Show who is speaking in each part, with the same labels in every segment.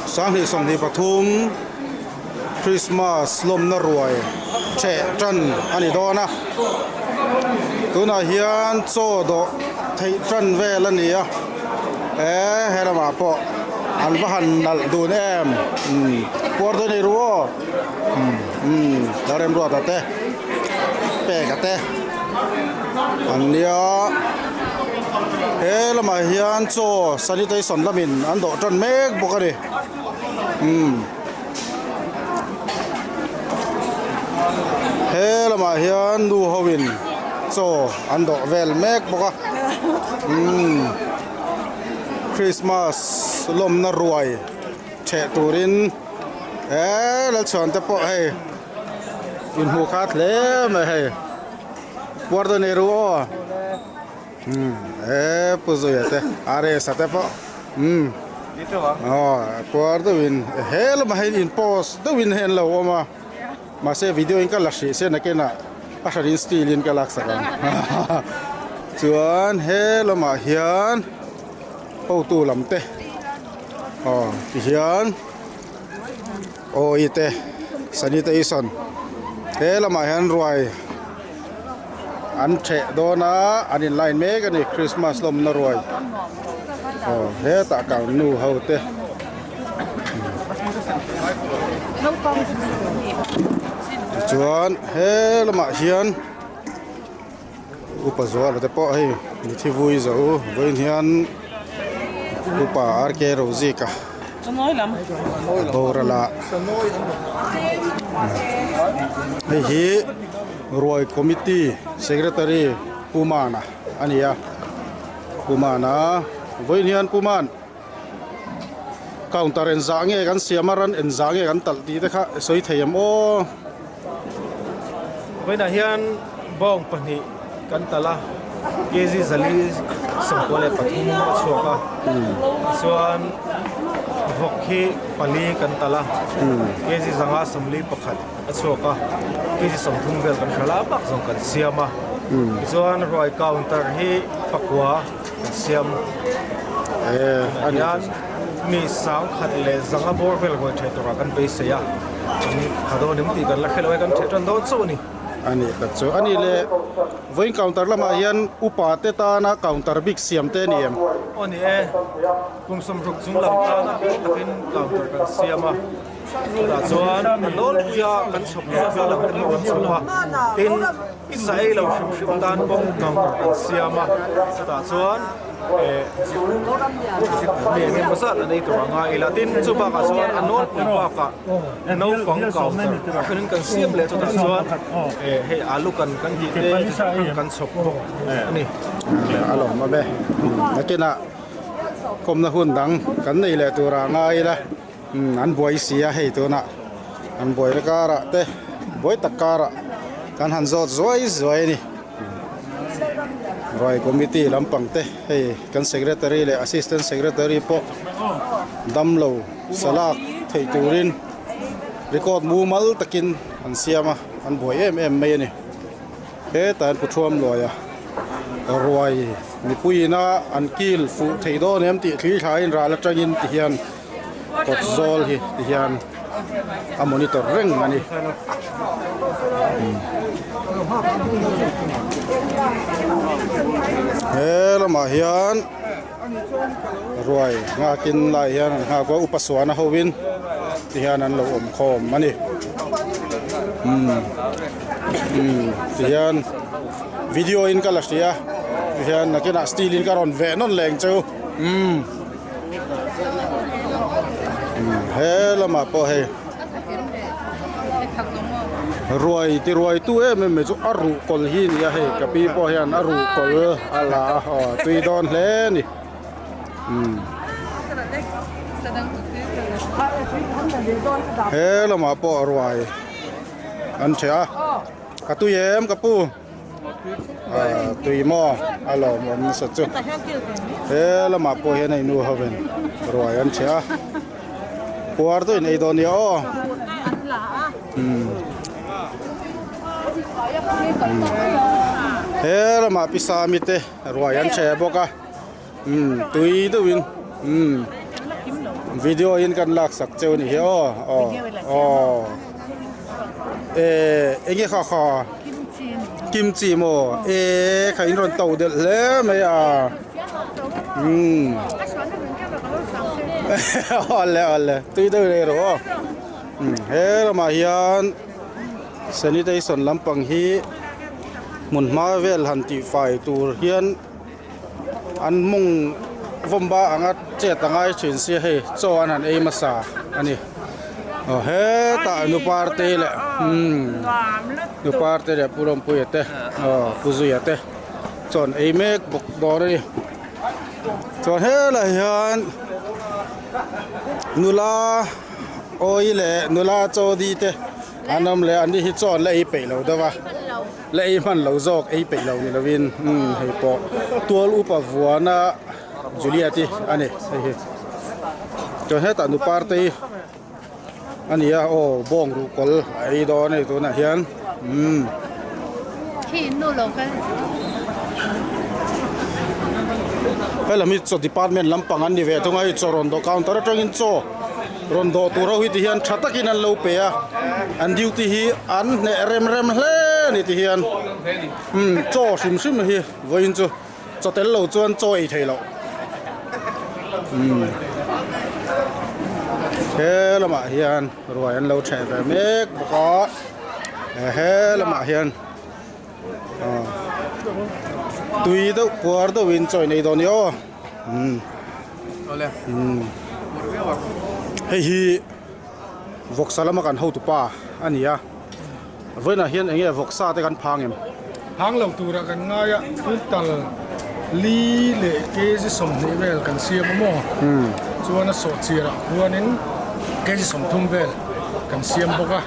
Speaker 1: 2023 Christmas lawmna ruai theh tan a ni dawn a, tunah hian chaw dawh theih tan vel a ni a, eh he lamah pawh an va han nalh dun em umm puar dawn ei ru aw umm Lalremruata te peka te an nia he lamah hian chaw sanitation lamin an dawh tan mek bawk a ni umm he lamah hian nu ho in chaw an dawh vel mek bawk a umm Christmas lawmna ruai theh turin he Lalchhuan te pawh hei inhmuh khat hle mai hei puar dawn ei ru aw umm he pu zuia te RS a te pawh umm aw puar deuhin he lamah hian in post deuhin hei an lo awm a mahse video in ka la hrih se nakinah a hranin steel in ka laksak ang chuan he lamah hian hotu lam te aw tihian awi te sanitation he lamah hian ruai an theh dawn a an in line mek a ni christmas lawmna ruai aw hetah kang nu ho te tichuan he lamah hian upa zuala te pawh hei mithi vui zo vawiin hian upa RK Rozika boral a hei hi ruai committee secretary Pu Mana a ni a Pu Mana vawiin hian Pu Man counter engzah nge kan siam a ran engzah nge kan talh tih te kha sawi thei em aw.
Speaker 2: Vawiinah hian bawng pahnih kan talh a, kg zali 93 a chhuak a, tichuan vawk hi pali kan talh a, kg 541 a chhuak a, kg 30 vel kan hralh a, bak zawng kan siam a, tichuan ruai counter hi pakua kan siam a hian mi sangkhat leh zanga bawr vel ruai thei tura kan beisei a kan ha dawn em tih kan la hre lo e kan theh tan dawn chauh a ni.
Speaker 1: A nih tak chu a ni le vawiin counter lamah hian upa te tana counter bik siam te a ni em?
Speaker 2: Aw ni e, kum sawmruk chung lam tana bik takin counter kan siam a. Chutah chuan a nawlpuia kan chhawp leh thil dang te pawh kan chhawp a, tin sa ei lo hrim hrim tan pawh counter kan siam a, chutah chuan eh mi eng emaw zat an ei tur a ngai ila, tin chu bakah chuan a nawlpui bakah naupang counter a hrenin kan siam leh chutah chuan eh hei alu kan kan tih te kan chhawp bawk a ni.
Speaker 1: A lawmawm e, nakinah kawmna hun dang kan nei leh turah ngai ila. Umm an buai si a hei tunah an buaina karah te buai tak karah kan han zawt zuai zuai a ni ruai committee lampang te hei kan secretary leh assistant secretary pawh damlo salak theih turin record mumal takin an siam a an buai em em mai a ni hetah hian pu Thuamluai a ruai mipuiin a an kil fuh thei dawn em tih thli thlaiin ral atangin ti hian. kawt zawl hi ti hian a monitor reng a ni he lamah hian ruai nghakin lai hian an nghak a upa suana ho in ti hian an lo awm khawm a ni umm umm ti hian video in ka la hria ti hian nakinah steel in ka rawn veh nawn leng cheu umm. He lamah pawh hei ruai ti ruai tu em em mai chu a ruh kawl hi a ni a hei ka pi pawh hian a ruh kawl a la a aw tui dawn hle a ni umm he lamah pawh ruai an ṭheh a ka tui em ka pu. Tui maw a lawmawm nasa chu he lamah pawh hian hei nu ho in ruai an chhe a puar deuhin ei dawn nia aw he lamah pisa mi te ruai an chhe bawk a tui deuhin. Video in kan lak sak cheu ni hi aw aw aw eh enge kha kha kimchi maw eh kha in rawn to delh hle mai a umm awle awle tui deuh rei rawh aw he lamah hian sanitation lampang hi hmun hma vel han tih fai tur hian. An mawng vawmba anga chet a ngai thin sia hei chaw an han ei hmasa a ni aw hetah nu parte leh umm nu parte leh pu Lawmpuia te aw pu Zuia te chaw an ei mek bawk dawn a ni chuan helai hian nula awi leh nula chaw di te an awm leh a an ni hi chaw an la ei peih lo deuh a. La ei hman lo zawk ei peih lo ni lovin umm hei pawh tual upa vuana Juliet i a ni hei hi chuan hetah nu parte i a ni a aw bawng ruh kawl a ei dawn a ni tunah hian umm. Helam hi chaw department lampang an ni ve thung a hei chaw rawn dawh counter atangin chaw. Rawn dawh tur ho hi ti hian tha takin an lo pe a, an duty hi an hneh rem rem hle a ni ti hian umm chaw hrim hrim hi vawiin chu chaw tel lo chuan chaw ei thei loh umm he lamah hian ruai an lo theh ve mek bawk a he lamah hian aw tui deuh puar deuhin chaw in ei dawn a ni aw umm. Hei hi vawksa lama kan hotupa a ni a, vawiinah hian eng nge vawksa te kan phang em?
Speaker 3: Phang lo tura kan ngai a, quintal li leh kg 20 vel kan siam a maw? Chuan a sawhchirah khuanin kg 30 vel kan siam bawk a,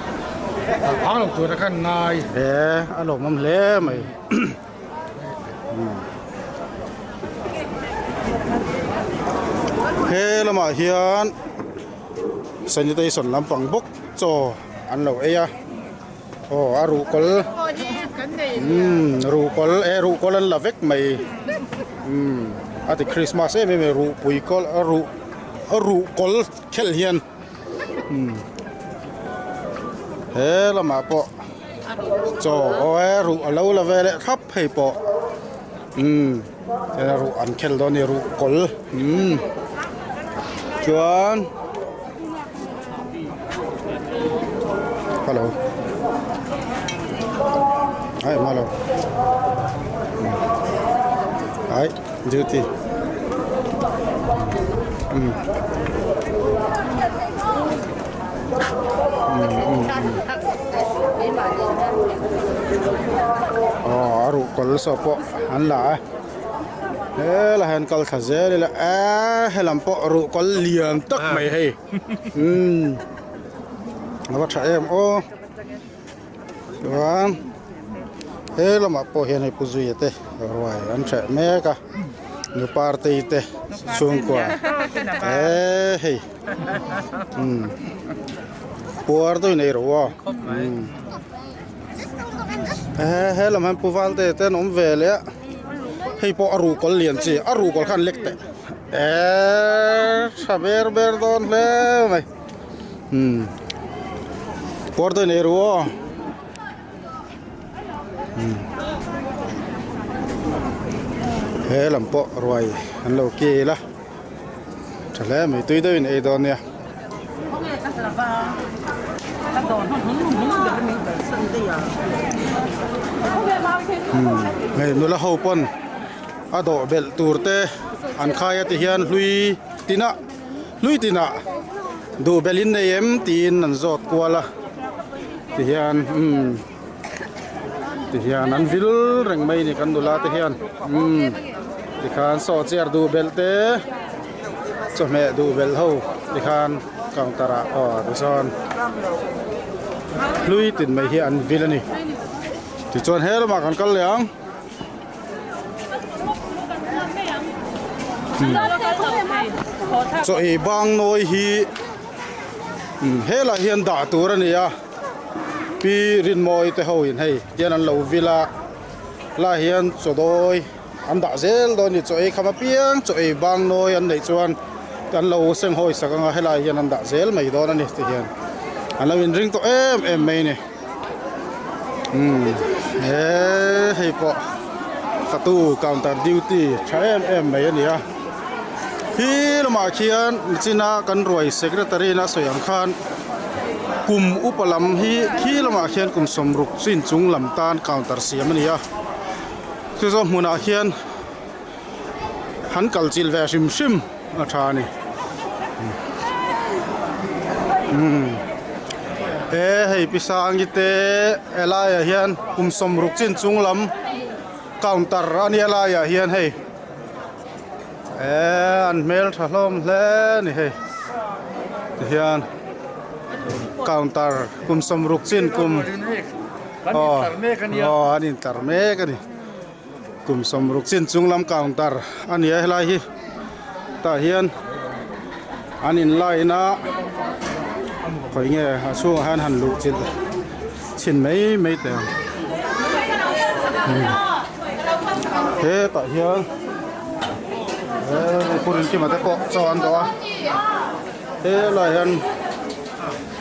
Speaker 3: phang lo tura kan ngai.
Speaker 1: E, a lawmawm hle mai. He lamah hian sanitation lampang bawk chaw an lo ei a aw a ruhkawl umm ruhkawl eh ruhkawl an la vek mai umm a ti krismas em em a ni ruhpui kawl a ruh a ruhkawl khelh hian umm he lamah pawh. Chaw aw e ruh a lo la ve leh thlap hei pawh umm hei ruh an khel dawn a ni ruh kawl umm chuan hello ai hma lo ai duty umm aw a ruh kawl saw pawh an la a helai hian kal thla zel ila eee helam pawh ruh kawl lian tak mai hei umm a va tha em aw chuan he lamah pawh hian hei pu zuia te ruai an hreh mek a nu partei te chhungkua eee hei. Umm puar deuhin ei rawh aw umm he he lam hian pu valte te an awm ve leh a hei pawh a ruhkawl lian chi a ruhkawl kha an lek teh eee tha ber ber dawn hle mai umm puar deuhin ei rawh aw umm he lam pawh ruai an lo kil a. Tha hle mai tui deuhin ei dawn nia. Hei nula ho pawn a dawh belh tur te an khai a ti hian hlui tinah hlui tinah duh belh in nei em tiin an zawt kual a ti hian umm ti hian an vil reng mai a ni kan nula te hian umm tikhan saw chair duh belh te chawhmeh duh belh ho tikhan counter ah aw tichuan hlui tin mai hi an vil a ni tichuan he lamah kan kal leh ang. Chaw ei bang nawi hi helai hian dah tur a ni a. Pi Rinmawi te ho in hei tian an lo vil a lai hian chaw dawi an dah zel dawn a ni chaw ei kham apiang chaw ei bang nawi an neih chuan an lo senghawi sak anga helai hian an dah zel mai dawn a ni ti hian an lo inring tawh em em mai a ni umm he hei pawh fatu counter duty tha em em mai a ni a khi lamah khian nichina kan ruai secretary in a sawi ang khan kum upa lam hi khi lamah khian kum sawmruk chin chung lam tan counter siam a ni a chu zawng hmunah hian. Han kal chilh ve hrim hrim a tha a ni umm he hei pi sangi te helaiah hian kum sawmruk chin chung lam counter a nia laiah hian hei eh an hmel tha hlawm hle a ni hei tihian counter kum sawmruk chin kum aw aw an intlar mek a ni. Kum sawmruk chin chung lam counter a ni a helai hi tah hian an in line a khawi nge a chhungah hian han luh chilh chhin mai mai teh ang hetah hian he pu Rinkima te pawh chaw an dawh a helaiah hian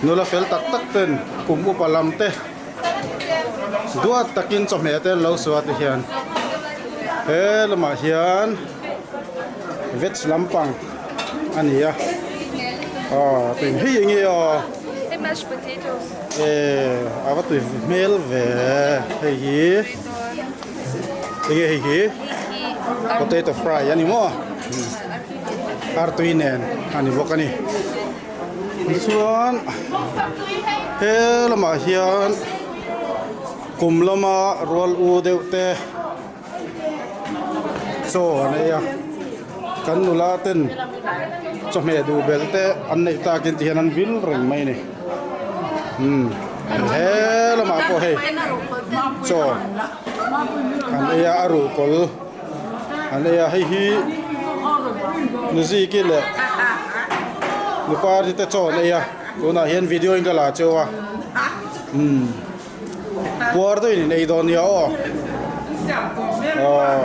Speaker 1: nula fel tak tak ten kum upa lam te. Duat takin chawhmeh te an lo suah ti hian he lamah hian veg lampang a ni a aw tui hei eng nge aw
Speaker 4: Hei mashed potatoes
Speaker 1: eh a va tui hmel ve hei hi eng nge hei hi potato fry a ni maw artui nen a ni bawk a ni. Tichuan he lamah hian kum lama rual u deuh te chaw an ei a kan nula ten chawhmeh duh belh te an neih takin ti hian an vil reng mai a ni umm he lamah pawh hei chaw an ei a a ruhkawl. An ei a hei hi Nuziki leh Nupari te chaw an ei a tunah hian video in ka la cheu a umm puar deuhin in ei dawn nia aw aw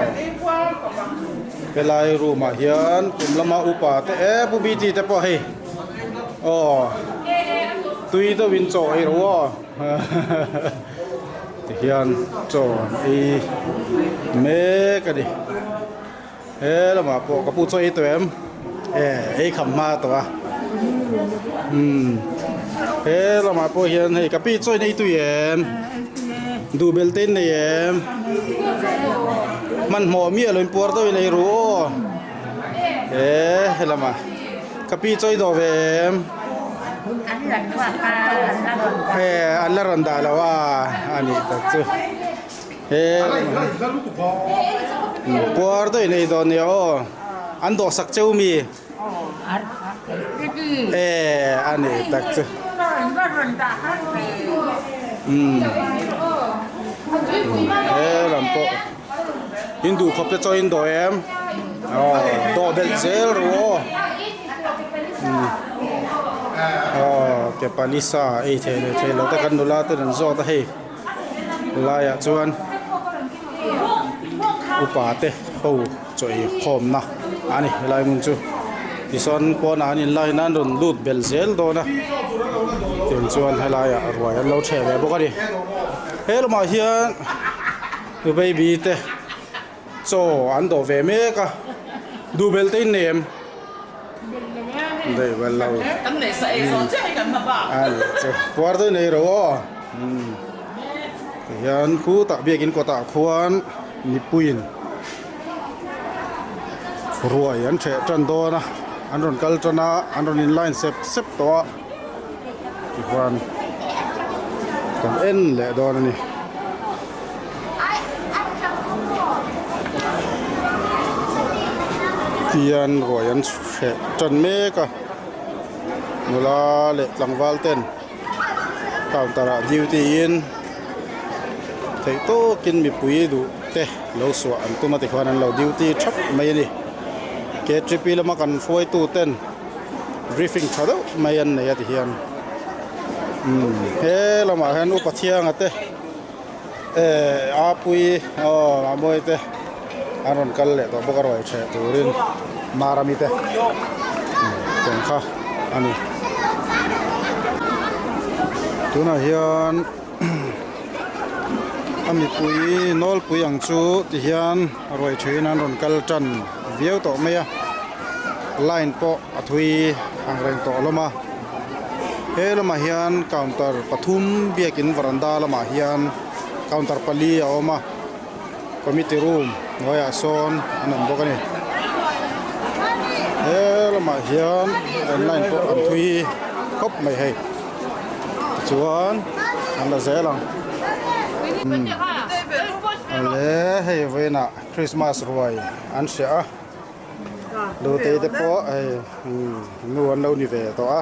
Speaker 1: helai room ah hian kum lama upa te e pu bt te pawh hei aw tui deuhin chaw ei ro aw. Tihian chaw an ei mek a ni. He lamah pawh ka pu chaw ei tawh em? E ei kham hma tawh a. Umm he lamah pawh hian hei ka pi chaw in ei tui em? Duh bel te in nei em? Hmanhmawh miah lo in puar deuh in ei ru aw. He helamah ka pi chawi dawh ve em? He an la rawn dah lo a a nih tak chu. He puar deuh in ei dawn nia aw. An dawhsak cheu mi? E a nih tak chu. Umm he lam pawh. In duh khawp te chaw in dawh em? Aw dawh belh zel ru aw. Aw ke palisa ei thei leh thei lo te kan nula ten an zawt a hei laiah chuan upa te ho chaw ei khawmna a ni helai hmun chu tichuan pawnah an inline a an rawn lut belh zel dawn a tiang chuan helaiah ruai an lo chhe ve bawk a ni he lamah hian. Nu baby te chaw an dawh ve mek a duhbel te in nei em? Nei bel lo puar te nei ro aw tihian khutah biakin kawtah khuan mipuiin ruai an ṭheh ṭan dawn a an rawn kal ṭan a an rawn in line sep sep tawh a tichuan kan en leh dawn a ni. Tian ruai an hreh tan mek a nula leh tlangval ten counter ah duty in theih tawkin mipui duh te lo suah an tum a tikhuan an lo duty thap mai a ni K_T_P lama kan hruaitu ten briefing tha deuh mai an nei a ti hian umm he lamah hian upa thianga te eh a pui aw a mawi te an rawn kal leh tawh bawk a ruai chheh turin marami te. Tiang kha a ni. Tunah hian a mipui nawlpui ang chu ti hian ruai thuin an rawn kal tan viau tawh mai a, line pawh a thui ang reng tawh hlawm a, he lamah hian counter pathum biakin varanda lamah hian counter pali a awm a. Committee room hnuaiah sawn an awm bawk a ni. He lamah hian an line pawh an thui khawp mai hei. Tichuan an la zel ang. Awle hei vawiinah Christmas ruai an hria a. Lutei te pawh hei nu an lo ni ve tawh a.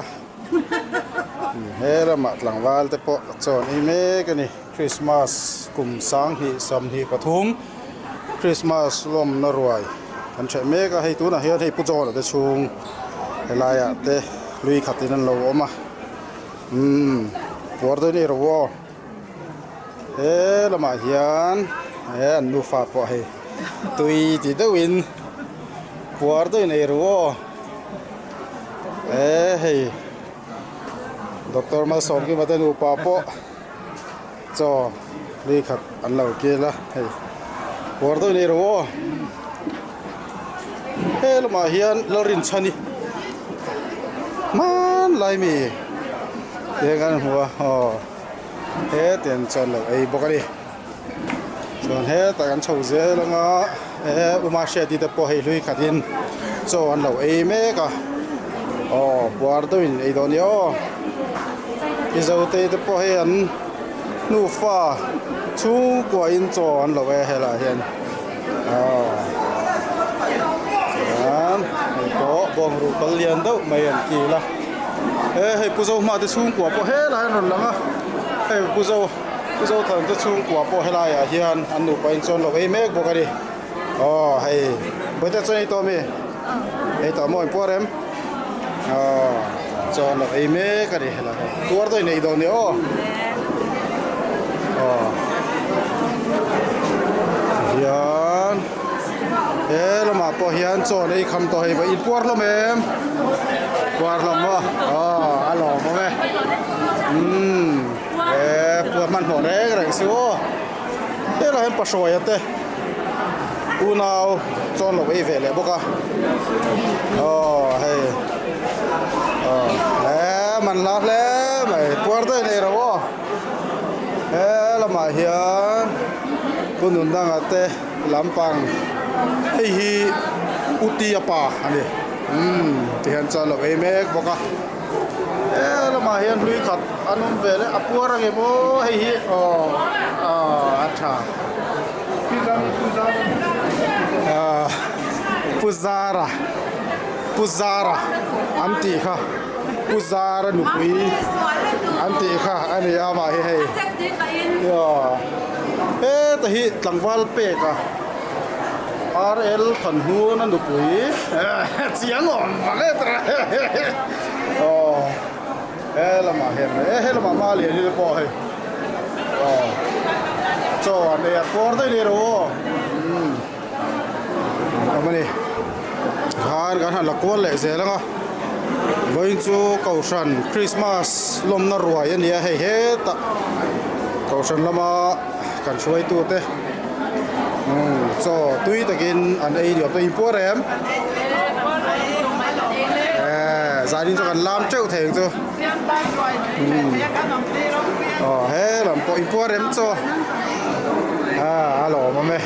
Speaker 1: He lamah tlangval te pawh chaw an ei mek a ni. Christmas kum 2023 Christmas lawmna ruai kan hreh mek a, hei tunah hian hei Pu John-a te chhung helaiah te hlui khatin an lo awm a, umm puar dawn i ro aw, he lamah hian he an nufa pawh hei tui ti deuhin puar deuhin ei ro aw, he hei Doctor Malsawmkima te nupa pawh. Chaw hlui khat an lo kil a hei puar deuh nei ro aw he lamah hian Lalrinchhani hmanlai mi te kan hmu a aw he tiang chuan lo ei bawk a ni chuan hetah kan chho zel anga he Uma Hriati te pawh hei hlui khatin chaw an lo ei mek a aw puar deuhin ei dawn nia aw. Mizote te pawh hei an nufa chhungkua in chaw an lo e helaiah hian aw chuan hei pawh bawngruh kal lian deuh mai an kil a he hei pu Zohma te chhungkua pawh helai an rawn lang a hei pu Zo pu Zothan te chhungkua pawh helaiah hian an nupa in chaw an lo ei mek bawk a ni aw hei bawihte chuan ei tawh ami ei tawh maw inpuar em. Aw chuan lo ei mek a ni helai hi tuar deuhin ei dawn nia aw aw hian he lamah pawh hian chaw an ei kham tawh hei va inpuar hlawm em puar hlawm maw aw a lawmawm e umm he puar hmanhmawh reng reng si aw helaiah hian pahruaia te. Unau chuan lo ei ve leh bawk a aw hei aw he man hla hle mai puar daih nei ro aw he lamah hian pu nun danga te lampang hei hi uti a pa a ni umm tihian chuan lo ei mek bawk a he lamah hian hlui khat an awm ve leh a puar ang em aw hei hi aw aw a tha. Pu Zara Pu Zara an tih kha Pu Zara nupui an tih kha a ni a mah hi hei heta hi tlangval pek a RL Thanhun a nupui chiang awm vang e tawrh aw He lamah hian e he lamah hma lian hi te pawh hei aw chaw an ei a puar daih daih ro aw umm awm a ni khan kan han la kual leh zel ang a vawiin chu kohhran krismas lawmna ruai a ni a hei hetah kohhran lama kan hruaitu te umm chaw tui takin an ei diam tawh inpuar em. Zanin chu kan lam teuh thei ang chu aw he lam pawh inpuar rem chaw a lawm awm e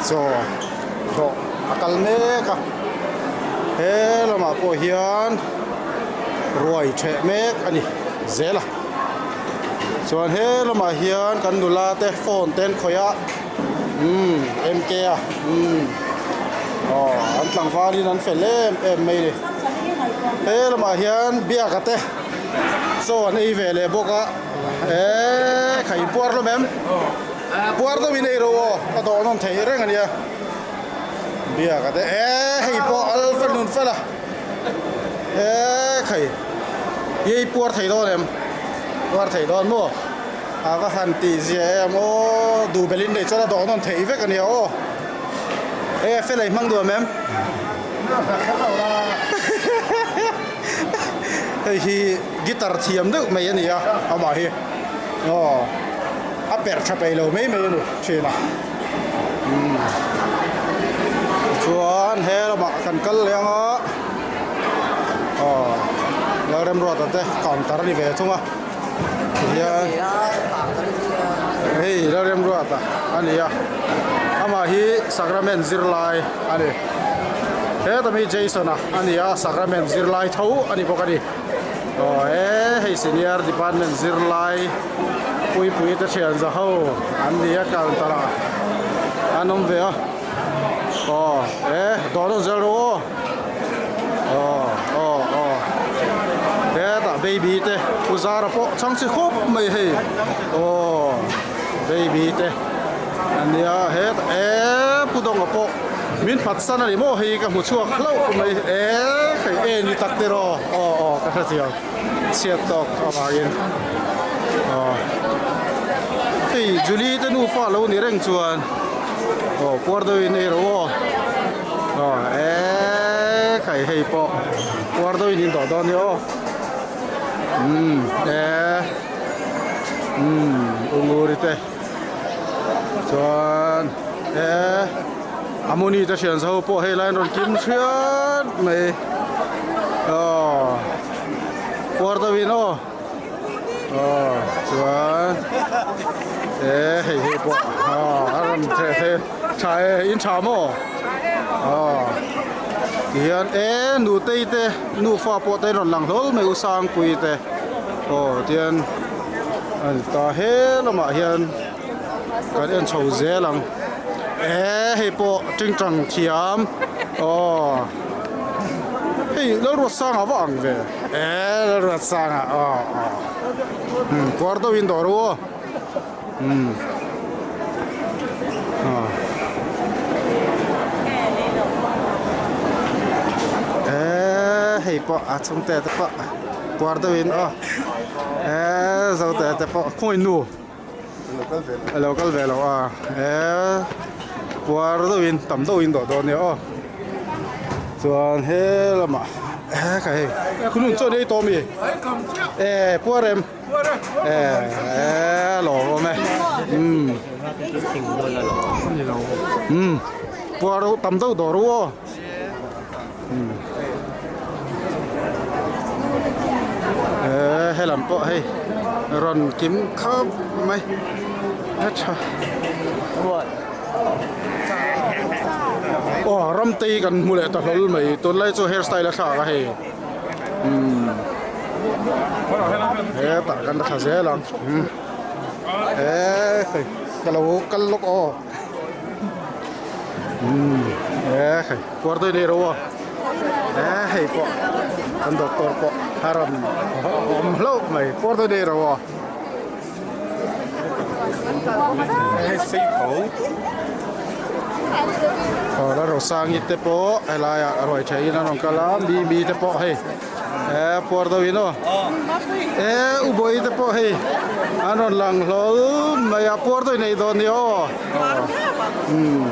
Speaker 1: chaw dawh a kal mek a he lamah pawh hian ruai theh mek a ni zel a chuan he lamah hian kan nula te phone te an khawih a. Umm MK a umm aw an tlangval in an fel em em mai ni he lamah hian biak a te chaw an ei ve leh bawk a eee kha in puar hlawm em puar deuh in ei ro aw a dawh nawn theih reng a nia biak a te eee hei pawh al fel nun fel a eee khai i puar thei dawn em puar thei dawn maw. A va han tih zia em aw, duh belh in neih chuan a dawh nawn theih vek a nia aw. E fel ei hmang duam em? Hei hi guitar thiam deuh mai a ni a, amah hi aw a perh tha peih lo mai mai a ni thin a. Umm tichuan he lamah kan kal leh ang a, aw Lalremruata te counter a ni ve thung a, tihian hei Lalremruata a ni a, amah hi sacrament zirlai a ni. Heta mi Jason-a a ni a, sacrament zirlai tho a ni bawk a ni. Aw he hei senior department zirlai puipui te thian za ho an ni a counter ah an awm ve a. Aw he dawr dawn zel rawh aw. Aw aw aw hetah baby te pu zara pawh chhang chi khawp mai hei aw baby te an nia hetah eee pu dawnga pawh. Min phatsan a ni maw hei ka hmu chhuak hlauh mai e hei e ni tak te rawh aw aw ka hrethiam chhiat tawk avangin aw hei Julie te nufa lo ni reng chuan aw puar deuhin ei rawh aw aw e khai hei pawh puar deuhin in dawh dawn nia aw umm e umm unguri te. Chuan he Amoni te thian zo pawh hei lai an rawn kim hriat mai aw puar deuhin aw aw chuan he hei hei pawh aw a rawn thleh thei tha e in tha maw aw tihian e nutei te nufa pawh te an rawn lang hlawl mai u Sangpui te aw tihian. A ni ta he lamah hian kan en chho zel ang eh hei pawh tingtang thiam aw hei Lalruatsanga va ang ve eh Lalruatsanga aw aw umm puar deuh in dawr u aw umm aw eh hei pawh a chhungte te pawh puar deuh in aw. Eee zo te te pawh khawi nu a lo kal ve lo a eee puar deuhin tam deuhin dawh dawn nia aw chuan he lamah he kha hei khunun chuan ei tawh mi eee puar em eee eee lawm awm e umm umm puar tam deuh dawh ru aw. Eee helam pawh hei rawn kim khawp mai a tha aw ramtei kan hmu leh ta hlawl mai tunlai chu hair style a thlak a hei umm hetah kan la thla zel ang eee hei ka lo kal lawk aw. Umm eh hei puar daih nei ro a eh hei pawh an doctor pawh a rawn awm hlauh mai puar daih nei ro a. Aw la Rosangi te pawh helaiah ruai theih in an rawn kal a Mimi te pawh hei. Eh puar deuh in aw eh u bawi te pawh hei an rawn lang hlawl mai a puar deuh in ei dawn nia aw umm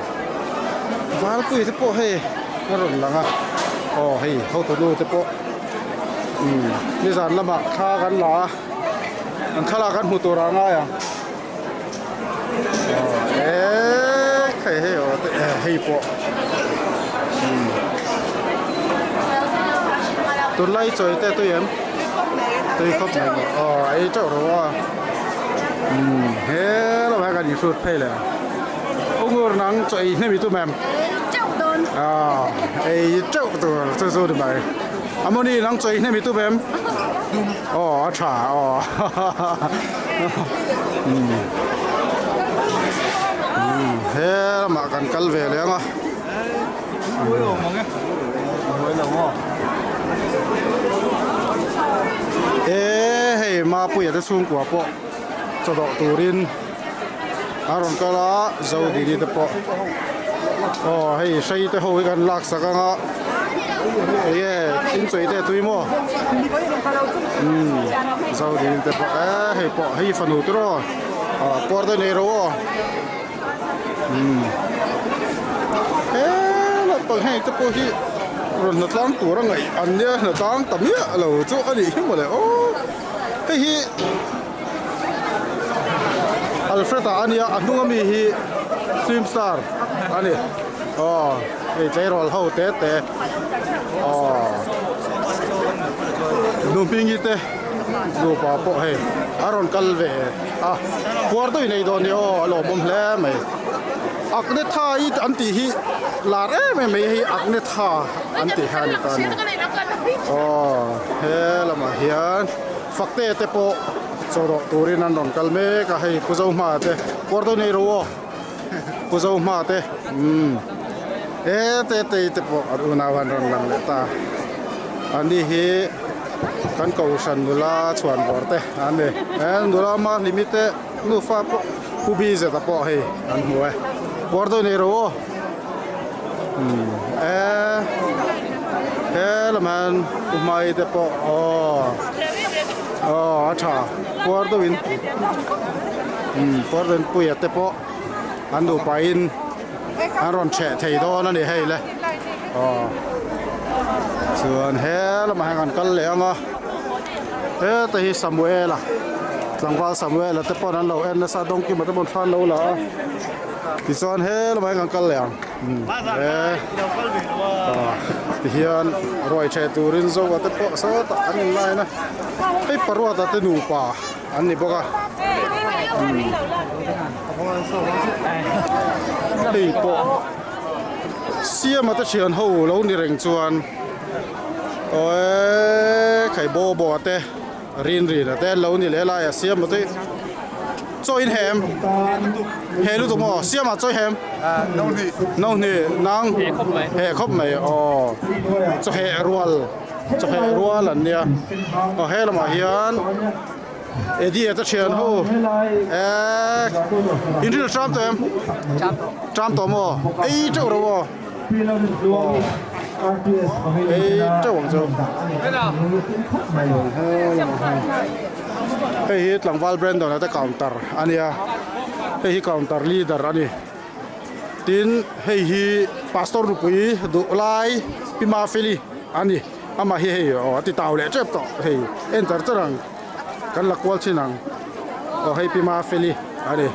Speaker 1: valpui te pawh hei a rawn lang a aw hei hotu nu te pawh umm nizan lamah thla kan la a an thlalak an hmu tur ah a ngai ang aw eh hei hei aw te hei pawh umm tunlai chawi te tui em tui khawp mai maw aw ei teuh ro a umm he lamah hian kan inhrut phei leh ang ungur nang chaw ei hnem i tum em aw ei teuh tur chu chu ni mai amawni nang chaw ei hnem i tum em aw a tha aw. He lamah kan kal ve leh ang a. E hei Mapuia te chhungkua pawh chaw dawh turin a rawn kal a Zodini te pawh aw hei hrei te ho hi kan lak sak ang a enge in chawi te tui maw umm Zodini te pawh e hei pawh hei fanu te rawh ah puar te nei rawh aw umm he lampang heng te pawh hi. Rawn hnatlang tur a ngaih an nia hnatlang ta miah lo chu a nih hi mawle aw hei hi Alfred a ania a hnung ami hi film star a ni aw hei tleirawl ho te te aw nu hmingi te nupa pawh hei a rawn kal ve a puar deuhin ei dawn nia aw a lawmawm hle mai. Akne tha i an tih hi lar em em mai hei akne tha an tih kha a ni ta a ni. Aw he lamah hian fakte te pawh chaw rawh turin an rawn kal mek a hei Pu Zohma te puar dawn ei ro aw Pu Zohma te umm he te tei te pawh an unau an rawn lang leh ta ani hi kan kohhran nula chhuan bawr te an ni he nula Mahlimi te. Nufa pawh Pu Bizet a pawh hei an hmu e. Puar deuh nei ro aw. Umm e he lam hian Pu Hmai te pawh aw aw a tha puar deuh in umm puar deuh in Puia te pawh an nupa in an rawn chheh thei dawn a ni hei le aw chuan he lamah hian kan kal leh ang a. Heta hi Samuela tlangval Samuela te pawn an lo en nasa dawngkima te pawn thla an lo la a tichuan he lamah hian kan kal leh ang he tihian ruai ṭheh turin Zoa te pawh sawtah an in line a hei Paruata te nupa an ni bawk a hei pawh Siama te thian ho lo ni reng chuan. Awii khai baw baw te rin rin a te lo ni leh lai a siam te chaw in hem he lutuk maw siam ah chaw i hem no hnih nang he khawp mai aw chaw heh rual chaw heh rual an nia aw he lamah hian Eddie a te thian ho eee in ril tram tawh em tram tawh maw ei teuh ro aw. Ei teuh ang chu hei hi tlangval Brandon a te counter a nia hei hi counter leader a ni tin hei hi pastor nupui duh lai Pi Mafeli a ni amah hi hei aw a ti tau leh tep tawh hei en char char ang kan la kual chin ang aw hei Pi Mafeli a ni.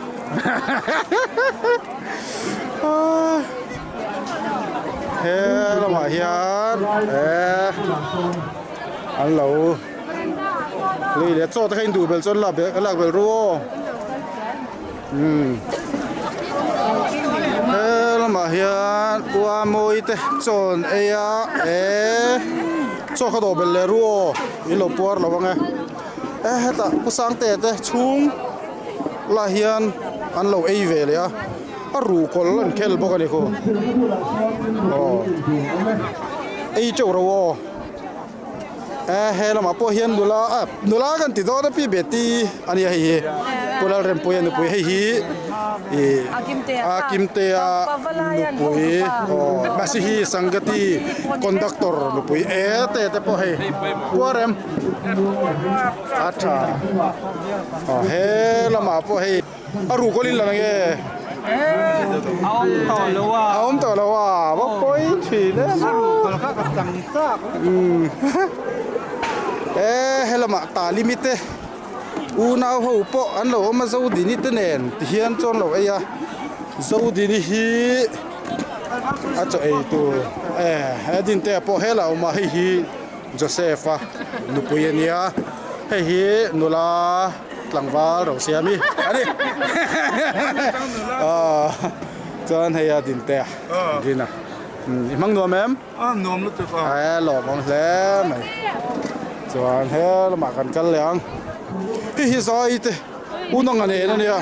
Speaker 1: He lamah hian eh an lo lui leh chaw te kha induh belh chuan lak lak belh ru aw umm he lamah hian ua mawi te chaw an ei a eh chaw kha dawh belh leh ru aw in lo puar lo ang e eh hetah pu sangte te chhung lah hian an lo ei ve leh a a ruhkawl an khel bawk a ni khaw aw ei teuh ro aw e he lamah pawh hian nula ah nula kan ti dawn a pi beti a nia hei hi Pu Lalrempuia nupui hei hi ih a Kimtea nupui aw mahse hi Sangati conductor nupui e te te pawh hei Puarem a tha aw he lamah pawh hei a ruh kawlin la nge
Speaker 2: a awm tawh lo a
Speaker 1: a awm tawh lo a va pawi thin em
Speaker 2: a ruh kawl kha ka chang chak
Speaker 1: e he lamah talimi te unau ho pawh an lo awm a zodini te nen tihian chuan lo ei a zodini hi a chaw ei tur e he dinte ah pawh helai a awm a hei hi Joseph a nupui a nia hei hi nula tlangval ro siam i a ni aw chuan hei a din te a din a i hmang nuam em
Speaker 2: a nuam lutuk
Speaker 1: a e lawmawm hle mai chuan he lamah kan kal leh ang hei hi zai te unanga nen a nia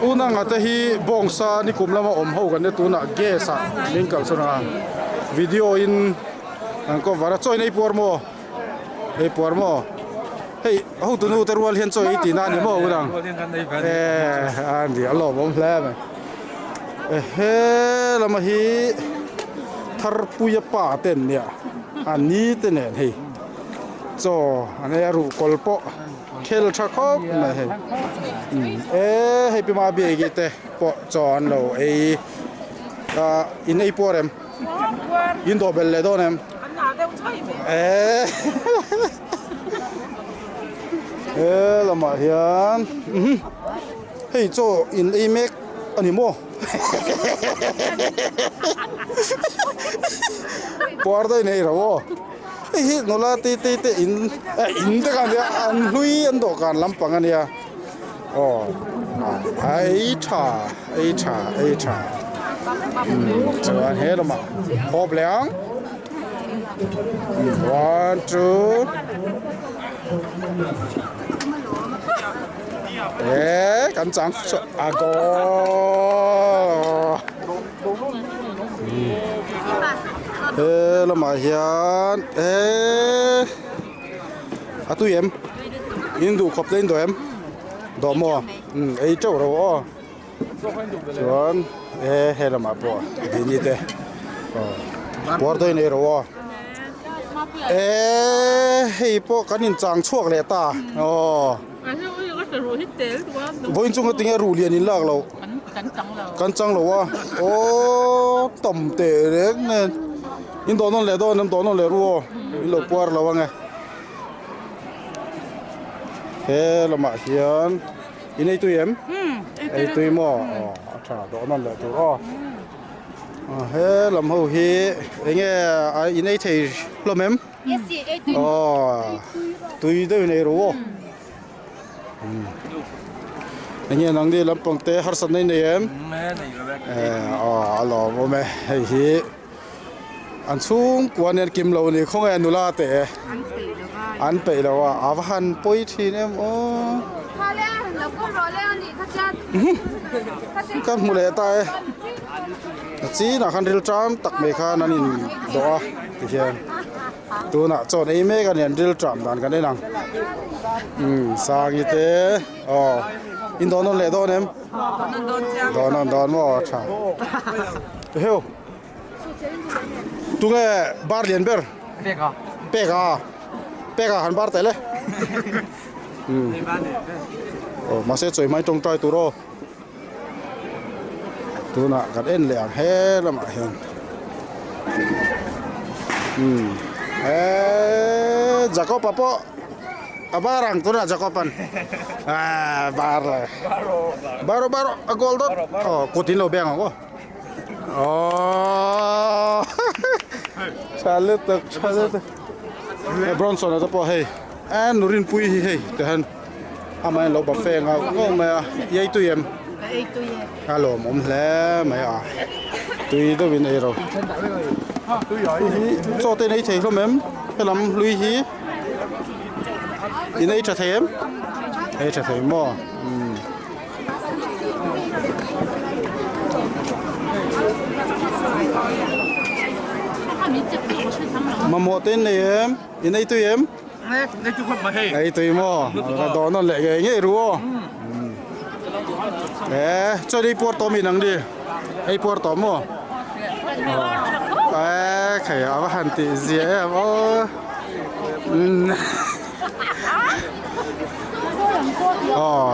Speaker 1: unanga te hi bawngsa nikum lama awm ho kan nia tunah gas ah min kalsawn a video in An cover a chaw in ei puar maw ei puar maw hei hotu nu te rual hian chaw ei tihna a ni maw unang eh a ni a lawmawm hle mai ehe lama hi tharpuia pa te an nia a ni te nen hei chaw an ei a ruhkawl pawh khel tha khawp mai hei e hei pi ma biaiki te pawh chaw an lo ei ah in ei puar em. In dawh belh leh dawn em?
Speaker 5: Kan ngah deuh chai mai.
Speaker 1: Eee He lamah hian hei chaw in ei mek a ni maw? Puar daih nei ro aw. Hei hi nula te te te in eh in te khan nia an hlui an dawhkan lampang a nia aw ei tha ei tha ei tha chuan he lamah hawp leh ang one two eh kan chang a goal. He lamah hian eee a tui em in duh khawp te in duh em dawh maw umm ei teuh ro aw chuan he he lamah pawh dini te aw puar dawn ei ro aw eee hei pawh kan inchang chhuak leh ta aw. Vawiin chunga tinge ruh lian in lak loh? Kan chang lo a. Aww tam teh reng nen. In dawh nawn leh dawn em dawh nawn leh ru aw. In lo puar lo ange. He lamah hian in ei tui em? Ei tui maw? Aw a tha dawh nawn leh tur aw. He lam ho hi enge in ei thei hlawm em? Aw tui deuhin ei rawh aw enge nang ni lampang te harsatna i nei em aw a lawm awm e hei hi an chhungkua nen kim lo ni khawnge nula te an peih lo a a va han pawi thin em aw ka hmu leh ta e a chinah khan ril ṭam tak mai khan an in dawh a tihian tunah chawn ei mek a ni an ril ṭam dan kan en ang umm sangi te aw in dawn nawn leh dawn em dawn nawn dawn maw a tha heu tunge bar lian ber peka peka peka han bar teh le umm aw mahse chawi hmai tawngtai tur aw. Tunah kan en leh ang he lamah hian umm eeee Jacob-a pawh a bar ang tunah Jacob-a'n aaa bar le bar rawh bar rawh a goal dawt aw kut in lo beng ang aw aww tha lutuk tha lutuk Bronson-a te pawh hei eee nu Rinpuii hi hei tihian. Amah in lo buffet ngauh ngauh mai a, i ei tui em?
Speaker 5: Ka ei tui e.
Speaker 1: A lawmawm hle mai a, tui deuh in ei ro. Hei hi chaw te in ei thei hlawm em? Helam hlui hi in ei tha thei em? Ei tha thei maw? Umm. Mamawh te in nei em? In ei tui em? Ei tui maw? Ka dawh nawn leh ngei ngei ru aw. E chuan ei puar tawh mi nang ni? Ei puar tawh maw? E khei a va han tih zia em aw. Aw.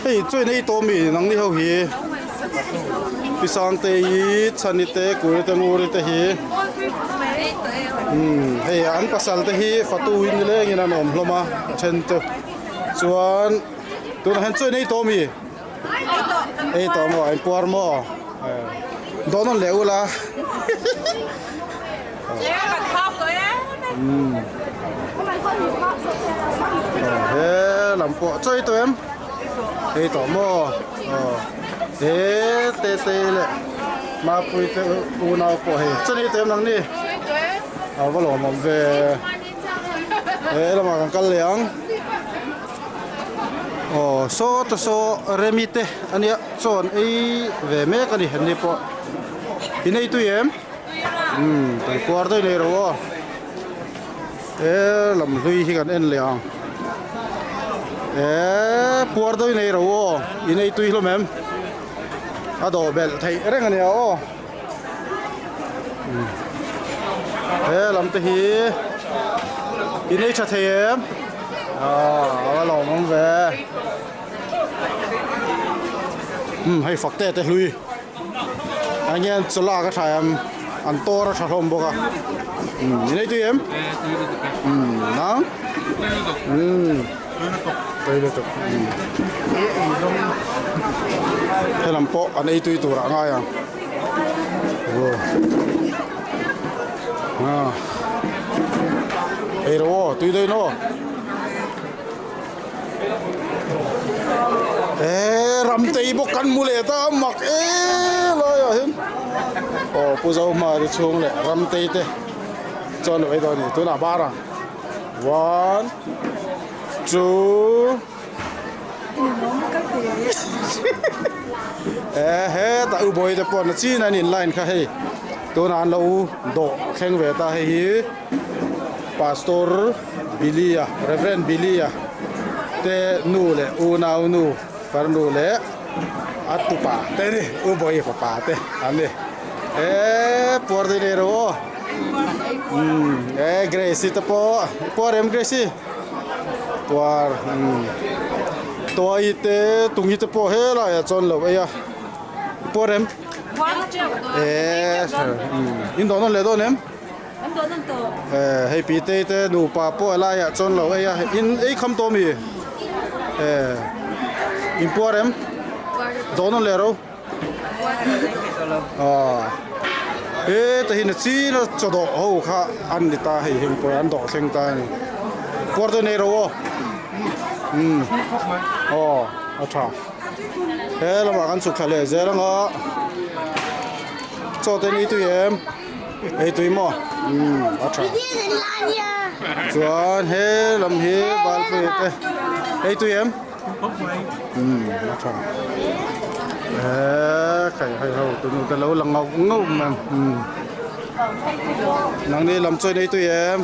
Speaker 1: Hei chuan ei tawh mi nang ni ho hi? Pi Sangte hi Chhani te Kuri te Nguri te hi umm hei an pasal te hi fatu hi ni lengin an awm hlawm a a then chu chuan tunah hian chuan ei tawh mi ei tawh maw a inpuar maw dawn nawn leh ula umm he lam pawh chaw ei tawh em. Hei tawh maw aw he te te leh mapui te unau pawh hei chuan hei tawh em nang ni a va lawmawm ve he lamah kan kal leh ang aw saw te saw remi te ania chaw an ei ve mek ani an ni pawh in ei tui em umm tui kuar daih nei ro aw. He lam hlui hi kan en leh ang eee puar deuhin ei ro aw in ei tui hlawm em a dawh belh theih reng a nia aw he lam te hi in ei tha thei em aaa a va lawmawm ve umm hei fak te te hlui. Eng nge chaw lak a tha em an tawr a tha hlawm bawk a umm i nei tui em umm nang umm tui lutuk umm helam pawh an ei tui turah a ngai ang aw ah ei rawh aw tui dawn aw. Eee ramtei bawk kan hmu leh ta a mak eee laiah hian aw Pu Zohma te chhung leh ramtei te chuan lo ei dawn a ni tunah bar ang one two eee hetah u bawi te pawh na chin an in line kha hei tunah an lo dawh thleng ve ta hei hi. Pastor Billy-a, Rev. Billy-a te nu leh unau nu farnu leh a tupa te ni, U Bawihi fapa te an ni. Eee puar daih nei ro aw. Umm ee Grace-i te pawh i puar em Grace-i? Puar umm Tuai te Tungi te pawh helaiah chuan lo ei a, i puar em? Eee in dawh nawn leh dawn em? Eh hei Pitei te nupa pawh a laiah chuan lo ei a in ei kham tawh mi eh in puar em dawh nawn leh ro ah he ta hi na chin a chaw dawh ho kha an ni ta hei heng pawh an dawh thleng ta a ni puar te nei ro aw umm aw a tha he lamah kan chhuk thla leh zel anga chaw te ni tui em. Ei tui maw? Umm a tha. Chuan he lam hi Valpui te ei tui em? Umm a tha. Eee khai hei ho tunu te lo lang ngauh ngauh mai umm. Nangni lam chuan ei tui em?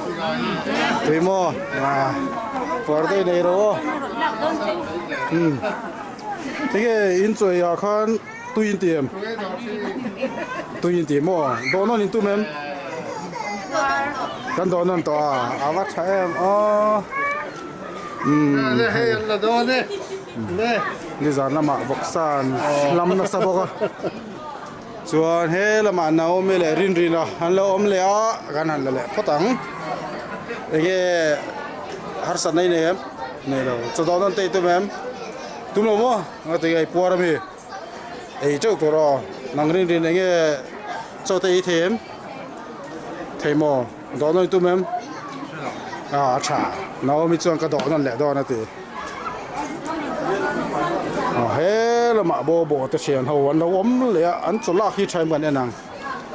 Speaker 1: Tui maw? Ah puar daih nei rawh aw. Umm tinge in chawi ah khan. Tui in ti em? Tui in ti maw? Dawh nawn in tum em? Kan dawh nawn tawh a, a va tha em aw. Umm hei nizan lamah vawksa an hlam nasa bawk a. Chuan he lamah Naomi leh Rinrina an lo awm leh a, kan han la leh phawt ang. Enge harsatna i nei em? Nei lo. Chaw dawh nawn te i tum em? Tum lo maw? Nga ti nge i puar ami? Ei teuh tur aw. Nang rin rin enge chaw te ei thei em? Thei maw? Dawh nawn i tum em? Ah a tha. Naomi chuan ka dawh nawn leh dawn a ti. Aw he lamah bo bo te thian ho an lo awm leh a, an chaw lak hi tha em kan en ang.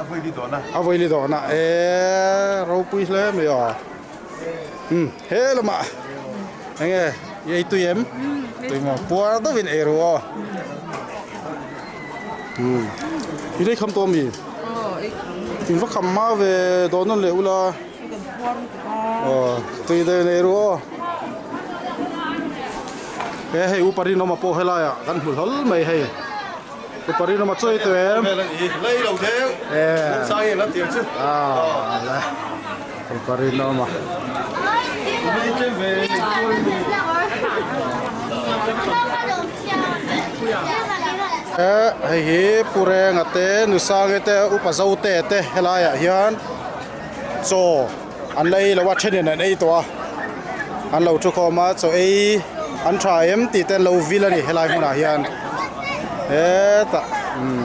Speaker 2: A vawi li dawhna.
Speaker 1: A vawi li dawhna eee ropui hle mai aw. Umm he lamah enge i ei tui em tui maw puar deuhin ei ru aw umm i lei kham tawh ami in va kham hma ve dawn nawn leh ula aw tui deuhin ei ru aw he hei upa rinawma pawh helaiah kan hmu hlawl mai hei upa rinawma chawi tawh em eh. Parinawma. Hei hi Pu Renga te Nusangi te Upa Zote te helaiah hian chaw an la ei lo a thenin an ei tawh a an lo thu khawm a chaw ei an tha em tih te an lo vil a ni helai hmunah hian hetah umm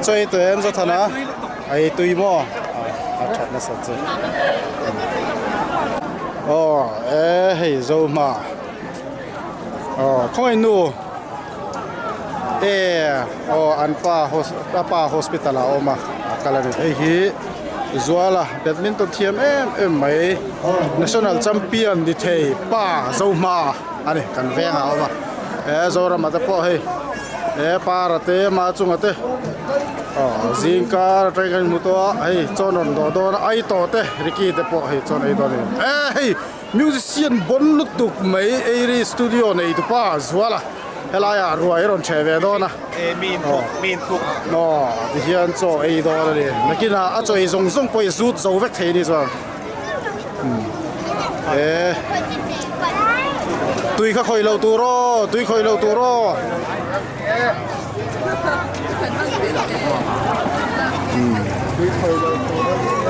Speaker 1: chaw ei tawh em Zothana. Ei tui maw a that nasa chu aw e hei zo hma aw khawngaih nu e aw an pa a pa hospital ah a awm a a kal a ni hei hi Zuala badminton thiam em em mai national champion ni thei pa zo hma a ni kan vengah a awm a e Zorama te pawh hei e para te ama chunga te. Aw zingkar atangin kan inhmu tawh a hei chaw rawn dawh dawn a ai tawh te Ricky te pawh hei chuan ei dawn a ni e hei musician bawn lutuk mai Eiri studio nei tupa Zuala helaiah ruai a rawn chhe ve dawn a
Speaker 2: e mi inthuk mi inthuk
Speaker 1: aw tihian chaw ei dawn a ni nakinah a chaw ei zawng zawng pawh hi zut zo vek thei a ni chuan e tui kha khawih loh tur aw tui khawih loh tur aw.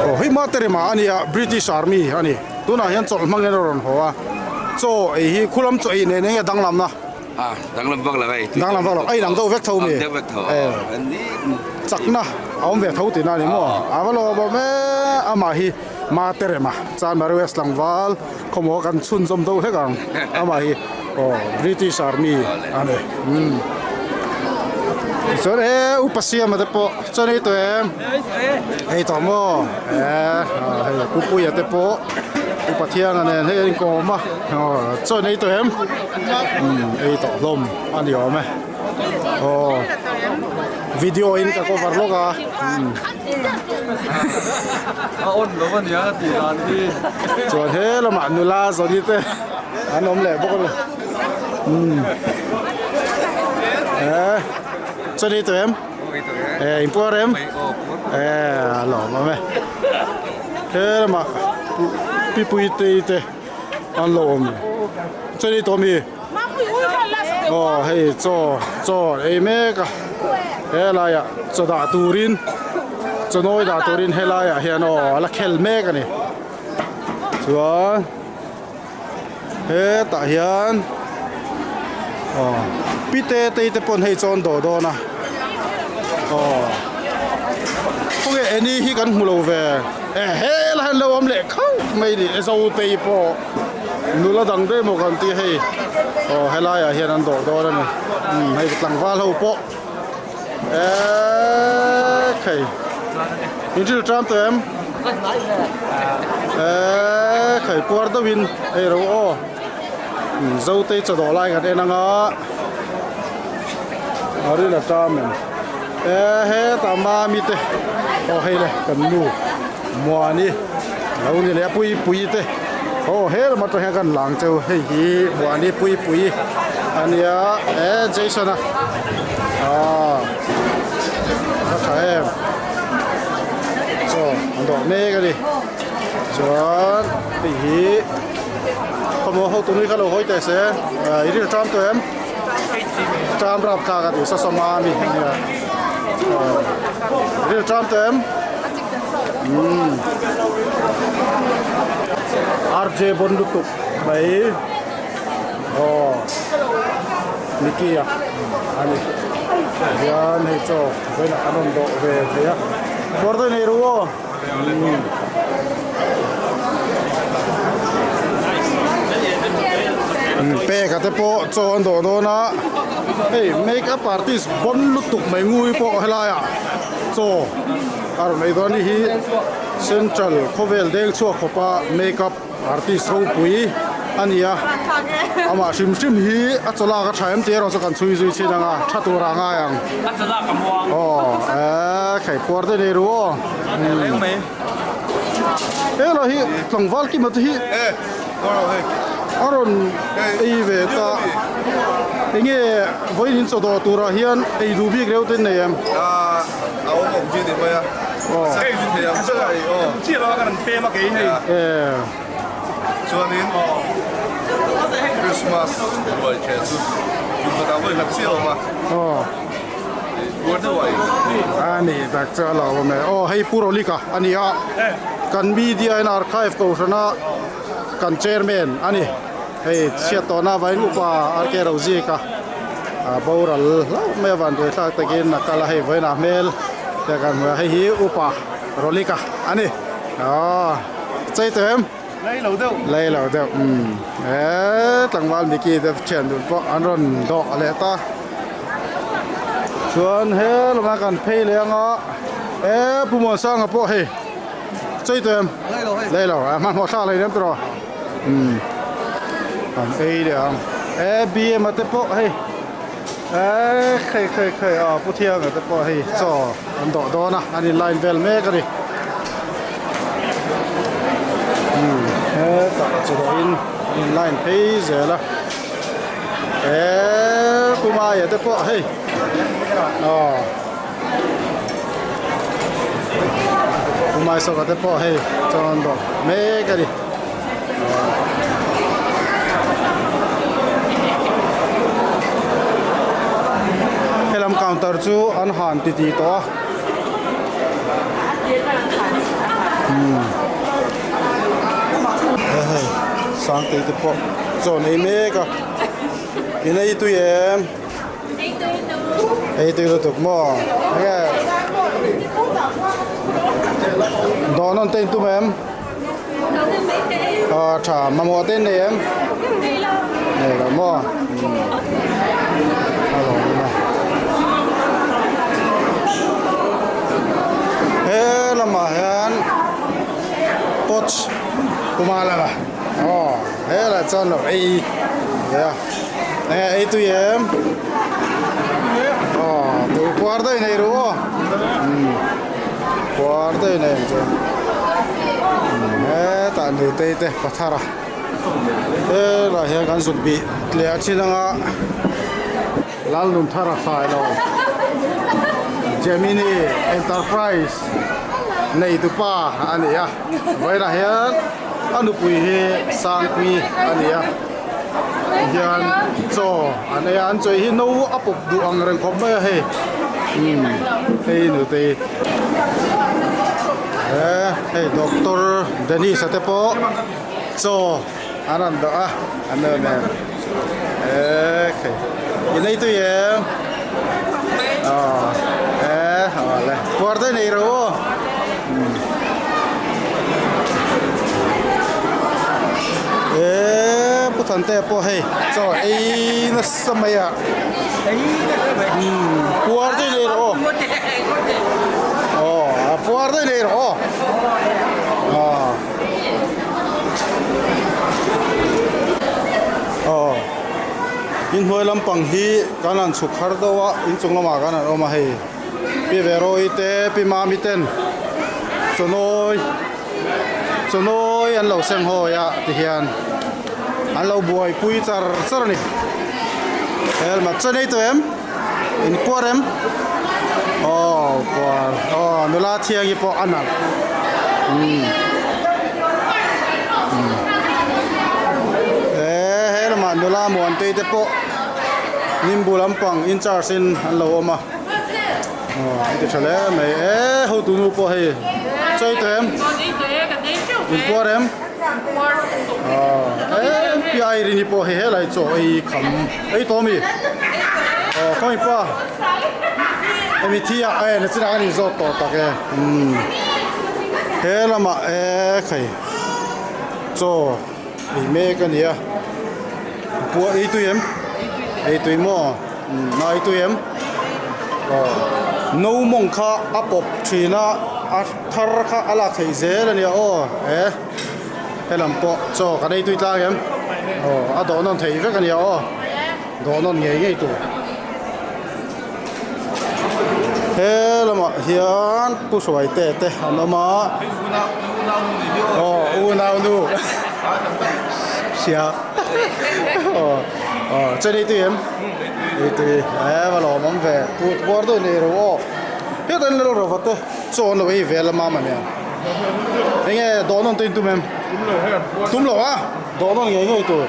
Speaker 1: Aw hei Materema a nia British Army a ni tunah hian chawlh hmangin a rawn haw a chaw ei hi khulam chaw ei nen enge danglamna.
Speaker 6: A danglam vak lo hei.
Speaker 1: Danglam vak lo a inang deuh vek tho mi.
Speaker 6: Deuh vek tho.
Speaker 1: Chakna a awm ve tho tihna a ni maw? A va lawm awm e amah hi Materema Chanmari West tlangval khawmaw kan chhunzawm deuh hlek ang amah hi aw British Army a ni umm chuan e upa siama te pawh chuan ei tawh em ei tawh maw e hei pu puia te pawh upa thianga nen hei an inkawm a aw chuan ei tawh em umm ei tawh hlawm a ni awm e aw video in ka cover lawk a umm.
Speaker 2: A on lo a nia tih dan hi.
Speaker 1: Chuan he lamah nula zawni te an awm leh bawk a ni. Umm. Eh chuan ei tawh em? Eh in puar em? Eh a lawm awm e. He lamah pi pui tei te an lo awm. Chuan ei tawh mi? Aw hei chaw chaw ei mek a helaiah chaw dah turin chaw nawi dah turin helaiah hian aw a la khel mek a ni chuan hetah hian aw pite tei te pawn hei chaw an dawh dawn a aw khawnge eni hi kan hmu lo ve e helai hian lo awm leh khauh mai a ni e zotei pawh. Nula dang daih maw kan tih hei aw helai ah hian an dawh dawn a ni umm hei tlangval ho pawh eeee khei in thil ṭam tawh em eeee khei puar deuh in hei ro aw umm zotei chaw dawh lai kan en ang a a ril a ṭam em eee hetah mami te aw hei le kan nu Muani lo ni leh a pui pui te aw he lam atang hian kan lang cheu hei hi Muani pui pui a nia e Jason a aaa a tha em chaw an dawh mek a ni chuan hei hi khawmuah ho tuni kha lo hawi teh se i ril ṭam tawh em ṭam rapthlak a tih sawsawm a mi a nia ril ṭam tawh em. Umm RJ bon lutuk mai aw Mickey a ani hian hei chaw vawiinah an rawn dawh ve thei a kawr te nei ru aw umm peka te pawh chaw an dawh dawn a hei make up artist bon lutuk mai ngui pawh helaiah chaw a rawn ei dawn hi central khawvel deng chhuak khawpa make up artist ropui a ni a amah hrim hrim hi a chaw lak a tha em tih erawh chu kan chhui zui chin ang a tha tur ah ngai ang aw eee khei puar te nei ru aw hela hi tlangval kima te hi a rawn ei ve ta enge vawiin in chaw dawh turah hian ei duh bik reuh te an nei em.
Speaker 7: A awm awm chi ni mai a thei ang ber a i aw chuanin Christmas ruai ṭheh chu kum khatah vawi khat chiah a awm a puar deuh a ei
Speaker 1: a ni tak chu a lo awm e aw hei Pu Rolika a ni a kan media in archive kohhrana kan chairman a ni hei chhiat tawhna avangin upa RK Rozika. A boral hlauh mai a vanduai thlak takin a kal a hei vawiinah hmel te kan hmu a hei hi upa Rolika a ni aw chei tawh em
Speaker 2: lei lo deuh
Speaker 1: lei lo deuh umm he tlangval Mickey te thian dun pawh an rawn dawh leh ta chuan he lamah kan phei leh anga e Pu Muansanga pawh hei chei tawh em
Speaker 2: lei lo hei
Speaker 1: lei lo a hmanhmawh thlak lei nem tawh rawh. Umm an ei leh ang e bm a te pawh hei e khei khei khei a pu thianga te pawh hei chaw an dawh dawn a an in line vel mek a ni umm hetah chaw dawh in an in line phei zel a e pu maia te pawh hei aw. Pu Maisawka te pawh hei chuan dawh mek a ni. Helam ka. counter chu an han ti ti tawh a. Umm he hei Sangtei te pawh chaw an ei mek a in ei tui em ei tui lutuk maw enge dawn an te in tum em aw tha mamawh te in nei em nei lo maw a lawm a he lamah hian coach kuma lama aw helai chuan lo ei ve a enge ei tui em aw tui puar daih nei ru aw puar daih nei ang chu hetah nutei te pathar a. Helai hian kan zuk bih tleh a chin anga Lalnunthara Sailo Gemini Enterprise neitupa a ni a vawiinah hian a nupui hi Sangpui a ni a hian chaw an ei a an chaw hi no a pawp duh ang reng khawp mai a hei umm hei nutei he hei Doctor Dennis a te pawh. Chaw an rawn dawh a, an rawn en e khai in ei tui em aw e aw le puar daih nei ro aw e pu Thante pawh hei chaw ei nasa mai a puar daih nei ro aw aw puar daih nei ro aw aw. Aw inhnuai lampang hi kan han chhuk har deuh a inchung lamah kan han awm a hei pi Verawi te pi Mami ten chawnawi chawnawi an lo seng hawi a tihian an lo buaipui char char a ni helmet chaw nei tawh em inkuar em aw kuar aw nula thiangi pawh a nalh umm umm he he lamah nula muantei te pawh nimbu lampang in charge in an lo awm a aw an ti tha hle mai e hotu nu pawh hei chawi tawh em inkuar em aw e pi Irene-i pawh hei helai chaw ei kham ei tawh ami aw khawi pa hemi thi ah e na chinah ka ni zawk tawh tak e umm he lamah e khai chaw ei mek a ni a pua ei tui em ei tui maw umm na ei tui em aw no mawng kha a pawp thin a a thar kha a lak theih zel a nia aw e. Helam pawh chaw kan ei tui tlang em? Aw a dawh nawn theih vek a nia aw. Dawh nawn ngei ngei tur. He lamah hian Pu Hruaite te an awm a. Aw unau nu. Hria. Aw aw chaw in ei tui em? Ei tui. E va lawmawm ve. Pu puar deuh nei ro aw. Heta in lal rawh te chaw an lo ei ve lama mania. Enge dawh nawn te in tum em? Tum lo hei an puar. Tum lo a? Dawh nawn ngei ngei tur.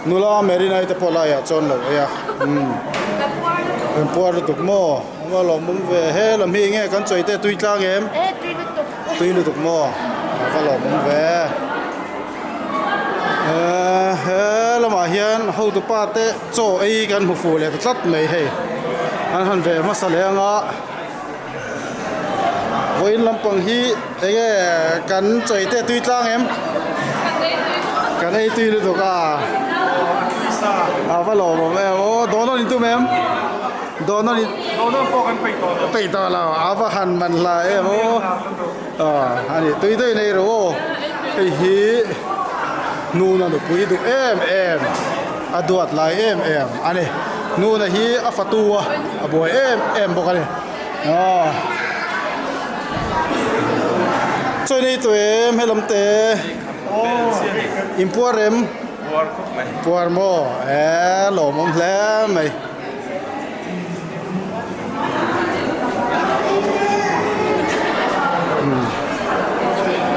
Speaker 1: Nula Marina-i te pawh laiah chuan lo ei a. Umm. An puar lutuk maw? An va lawmawm ve. He lam hi enge kan chawi te tui tlang em?
Speaker 4: E tui lutuk.
Speaker 1: Tui lutuk maw? A va lawmawm ve. He lamah hian hotupa te chaw ei kan hmu fuh leh ta tlat mai hei. An han ve hmasa leh anga. Vawiin lampang hi enge kan chawi te tui tlang em? Kan ei tui lutuk a. A va lawmawm em aw dawn awn in tum em? Dawn awn in
Speaker 2: Dawn awn pawh kan peih tawh lo.
Speaker 1: Peih tawh lo a va han man hla em aw. A ni tui daih nei ru aw. Hei hi Nuna nupui duh em em a duat lai em em a ni. Nuna hi a fatu a a buai em em bawk a ni. Aw chawi nei tawh em helam te inpuar em puar maw e lawmawm hle mai.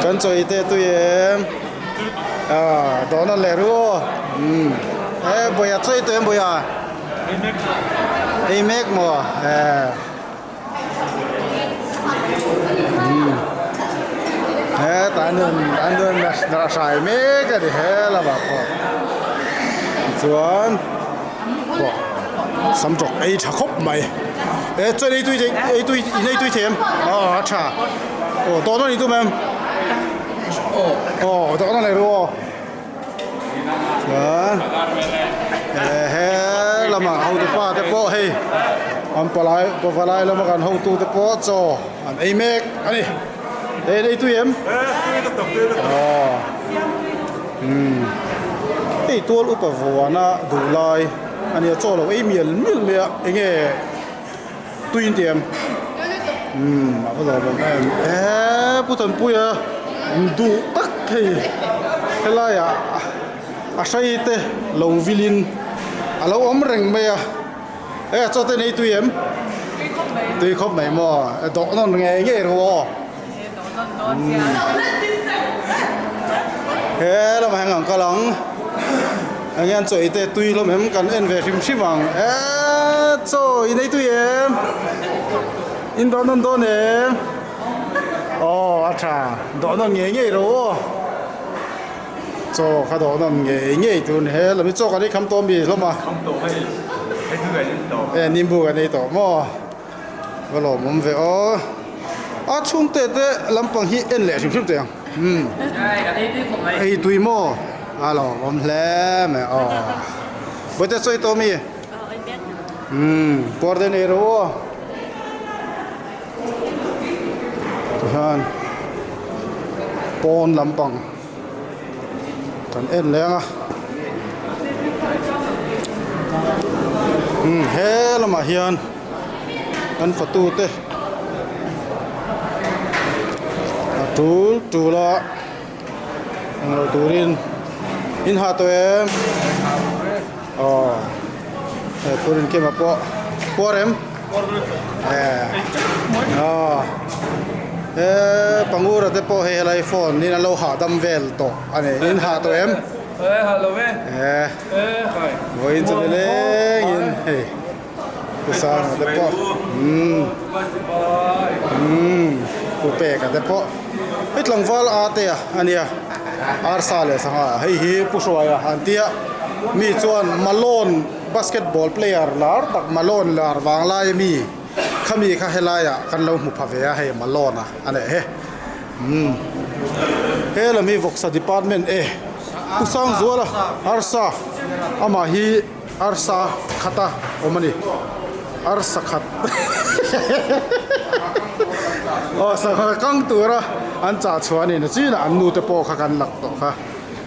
Speaker 1: Kan chawi te tui em ah dawhna leh ru aw umm e bawia chawi tawh em bawia. Ei mek maw eh umm hetah hian an rawn hrai mek a ni he lamah pawh tichuan pawh samtawk ei tha khawp mai e chuan ei tui ei tui in ei tui thei em aw a tha aw dawhna ni tum em aw dawhna nei ru aw. Chuan he lamah hotupa te pawh hei an palai pavalai lama kan hotu te pawh chaw an ei mek a ni. Hei an ei tui em? Aw umm hei tual upa vuana duh lai a nia chaw lo ei mial mial mai a enge tui in ti em? Umm a va lawm awm em eee Pu Tanpuia duh tak hei helaiah a hrei te lo vilin a lo awm reng mai a e chaw te nei tui em? Tui khawp mai maw dawh nawn ngei ngei ru aw he lamah hian kan kal ang eng nge an chaw ei te tui hlawm em kan en ve hrim hrim ang eee chaw in ei tui em in dawh nawn dawn em aw a tha dawh nawn ngei ngei ro aw chaw kha dawh nawn ngei ngei tur he lam hi chaw kan ei kham tawh mi hlawm a e nimbu kan ei tawh maw. Va lawmawm ve aw. A chhungte te lampang hi en leh hrim hrim teh ang. Umm. Ei tui maw? A lawmawm hle mai aw. Bawihte sawi tawh mi? Umm. Puar te nei rawh aw. Tihian pawn lampang kan en leh ang a. Umm he lamah hian. Kan fatu te a tul tul a englo turin in ha tawh em aw he purin kema pawh puar em eh aw he pangura te pawh hei helai phone in an lo hahdam vel tawh a ni in ha tawh em eh vawiin chu nilengin hei. Pu Sanga te pawh umm umm Pu Peka te pawh hei tlangval a te a ania arsa leh sangha hei hi Pu Hruaia an tia mi chuan Malone basketball player lar tak Malone lar vang lai ami khami kha helaiah kan lo hmu pha ve a hei Malone a a nih hi umm he lam hi vawksa department e Pu Sangzuala arsa amah hi. Arsa khat a awm a ni arsa khat aw sangha kang tura an chah chhuah a ni na chinah an nu te pawh kha kan lak tawh kha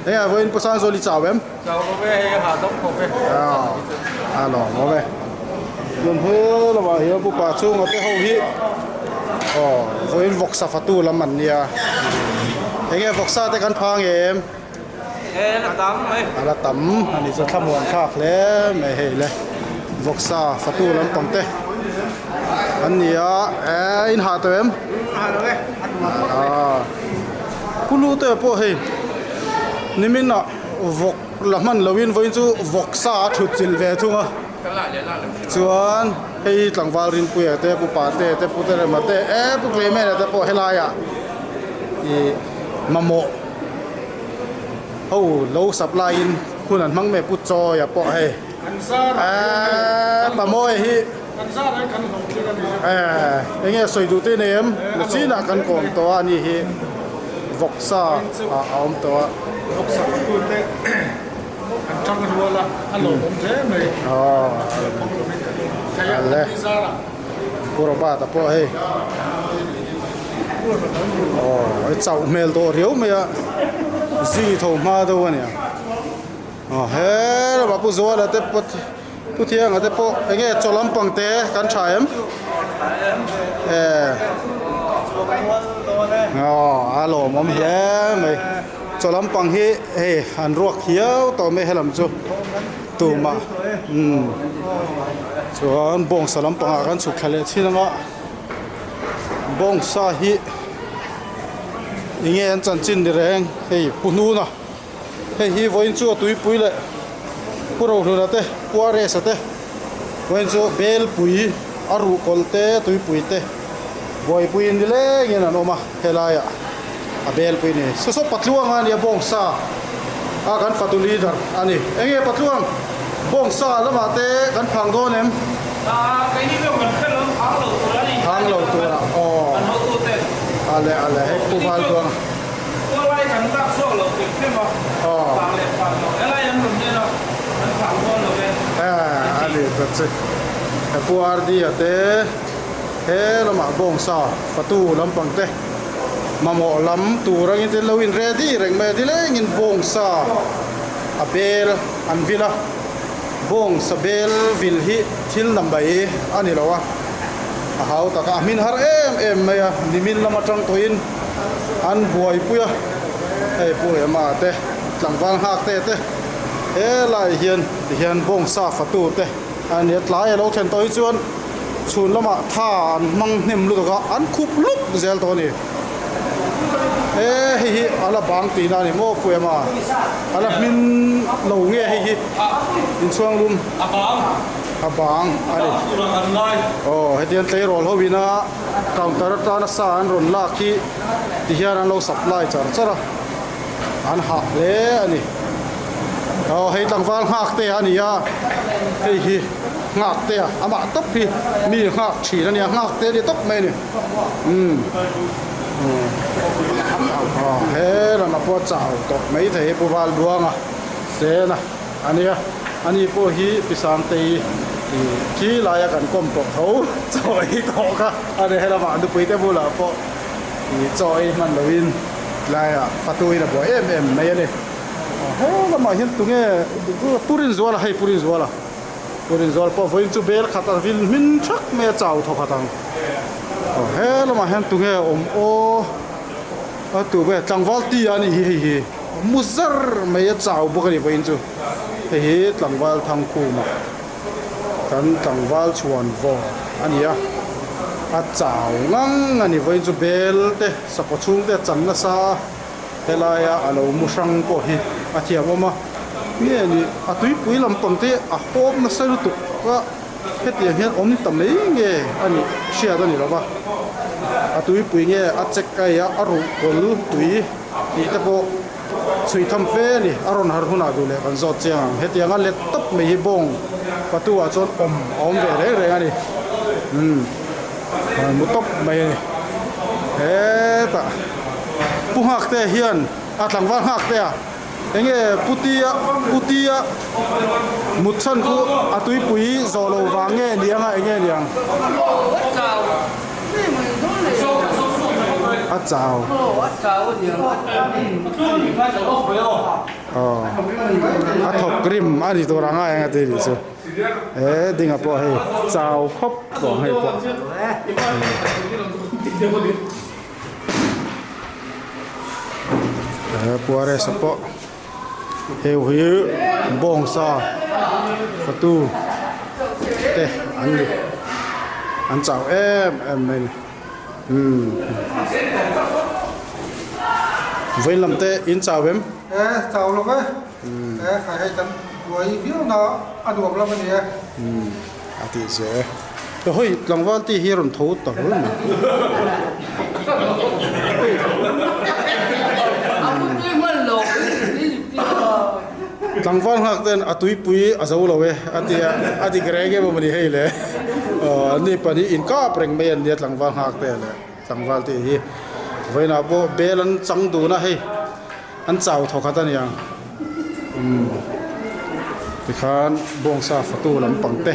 Speaker 1: eng ah vawiin Pu Sanzawli chau em?
Speaker 2: Chau lo ve hei a hahdam khawp e.
Speaker 1: A lawm awm e chuan he lamah hian Pu Pa chhunga te ho hi aw vawiin vawksa fatu lam an nia eng nge vawksa te kan phang em? A la tam a ni chu thlamuan thlak hle mai hei le vawksa fatu lampang te an ni a eh in hah tawh em kulu te pawh hei nimin ah vawk la hman lo in vawiin chu vawksa a thut chilh ve thung a chuan hei tlangval rinpuia te pu pate te pu terema te eh pu clement-a te pawh helai ah ih mamawh. Ho lo supply in hun an hmang mai pu Chawia pawh hei eehh Pamawia hi eehh enge sawi duh te nei em na chinah kan kawm tawh a ani hi vawksa ah a awm tawh a.
Speaker 3: Vawksa fatu te an tang rual a a lawmawm hle mai
Speaker 1: ale Pu Robert-a pawh hei aw chauh hmel tawh riau mai a zing tho hma deuh a nia aw he lamah Pu Zuala te pawh Pu Thianga te pawh eng nge chaw lampang te kan tha em eh aw a lawmawm hle mai chaw lampang hi hei an ruak hiau tawh mai helam chu. Tumah umm chuan bawngsa lampangah kan chhuk thla leh chin anga bawngsa hi enge an chanchin ni reng hei pu hnuna hei hi vawiin chu a tuipui leh pu rohluna te pu aresa te. Vawiin chu belpui a ruhkawlh te tuipui te buaipui nilengin an awm a helaiah a belpui ni. Saw saw patluang a nia bawngsa a kan fatu leader a ni. Enge patluang bawngsa lamah te kan phang dawn em? Phang lo tur a aw ale ale hei pu Valduang.
Speaker 2: Khualai kan lak chhuak lo hrim hrim a, phang leh phang lo helai an rawn nen a, an phang dawn lo e.
Speaker 1: A ni ta che. Pu RD-a te he lamah bawngsa fatu lampang te mamawh lam tur angin te lo in ready reng mai a, nilengin bawngsa a bel an vil a, bawngsa bel vil hi thil na mai a ni lo a, a hau tak a, a hmin har em em mai a, nimin lam atang tawhin. An buaipui a, hei Pu Emma te, tlangval nghak te te helai hian tihian bawngsa fatu te a nia tlai a lo thlen tawh hi chuan chhun lamah tha an hmang hnem lutuk a, an khup lup zel tawh a ni. E hei hi a la bang tihna a ni maw Pu Emma? A la hmin lo nge hei hi inchhuang lum?
Speaker 2: A bang.
Speaker 1: A bang a ni. Aw hetiang tleirawl ho ina. Counter atana sa an rawn lak hi ti hian an lo supply char char a, an hah hle a ni. Aw hei tlangval nghak te a ni a, hei hi nghak te a, amah tawp hi mi nghak thin a nia, nghak te a ni tawp mai a ni. Umm aw he lamah pawh a chau tawh maithei hi Pu Valbuanga Sena. A nia, ani pawh hi Pi Sangtei khi laia kan kawm tawh tho chaw ei tawh kha a ni. Helamah nupui te bulah pawh chaw ei hman loin tlaiah fatuin a buai em em mai a ni. Helamah hian tunge Pu Rinzuala hei Pu Rinzuala, Pu Rinzuala pawh vawiin chu bel khat a vil hmin thak mai a chau thaw khat ang. Helamah hian tunge awm aw. A tu ber tlangval ti a nih hi hei hi mu zar mai a chau bawk a ni vawiin chu hei hi tlangval thangkhuma kan tlangval chhuan vaw a ni a a chau ngang a ni vawiin chu bel te sakhaw chhung te a chan nasa a helaia a lo mu hrang pawh hi a thiam awm a nge ni a tuipui lampang te a hawp nasa lutuk a. Hetiang hian awm ta mai nge a nih hriat a ni lo va, a tuipui nge a check ai a, a ruh kawl tui tih te pawh chhui tham fe a ni. A rawn har hunah duh leh kan zawt chiang ang. Hetianga let tawp mai hi bawng patu ah chuan awm a awm ve reng reng a ni. Umm mu tawp mai a ni. Hetah Pu Nghakte hian a tlangval Nghakte a. Enge putia putia mut chhan khu a tuipui zawh lo vang nge niang a enge niang? A chau. Aw a thawk rim a ni tur anga eng a ti nih chu. He dinga pawh hei chau khawp tawh ang hei pawh. He puaresa pawh heu hi bawngsa fatu te an ni an chau em em mai a ni umm vawiin lam te in chau em?
Speaker 3: E chau lo ve e khai hei kan buai viau na a nuam lam a ni e.
Speaker 1: A tih zel e. Ka hawi tlangval tih hi a rawn tho ta hlawl mai. Tlangval nghak ten a tuipui a zo lo e a ti a, a dik reng em awm a ni hei le. Aw an ni pahnih inkap reng mai an nia tlangval nghak te leh tlangval tih hi. Vawiinah pawh bel an chang dun a hei an chau thawkhat a niang. Umm tikhan bawngsa fatu lampang te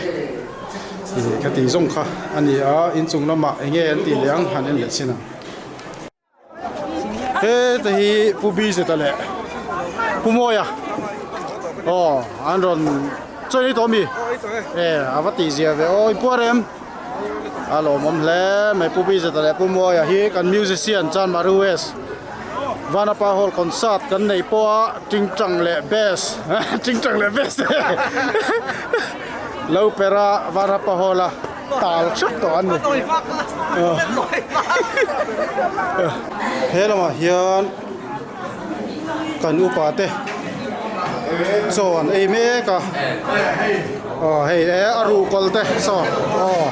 Speaker 1: ih ka tih zawng kha a ni a inchung lamah eng nge an tih leh ang han en leh chin ang. Heta hi Pu Bizeta leh Pu Mawia aw an rawn chaw ei tawh a mi? E a va tih zia ve aw inpuar em? A lawmawm hle mai Pu Bizeta leh Pu Mawia hi kan musician Chanmari West. Vanapa Hall concert kan neih pawh a tingtang leh bass tingtang leh bass lo per a Vanapa Hall a tal hrep tawh an ni he lamah hian kan upa te chaw an ei mek a. Aw hei e a ruh kawl te saw aw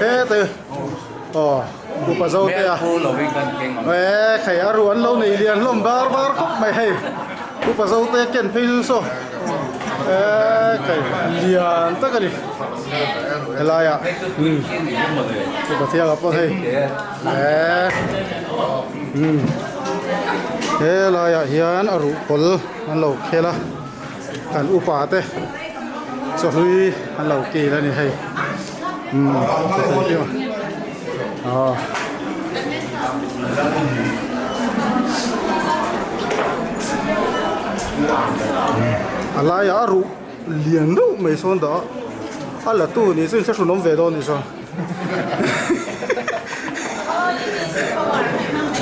Speaker 1: hete aw upa zo te a e hei a ruh an lo nei lian hlawm bar bar khawp mai hei upa zo te ken phei chu saw e hei lian tak a ni helai ah upa thianga pawh hei e umm helai ah hian a ruh kawl an lo khel a. Kan upa te chawhlui an lo kil a ni hei umm aw a laiah a ruh lian deuh mai sawn dah a a la tu nih chu inthlahrun awm ve dawn nih chuan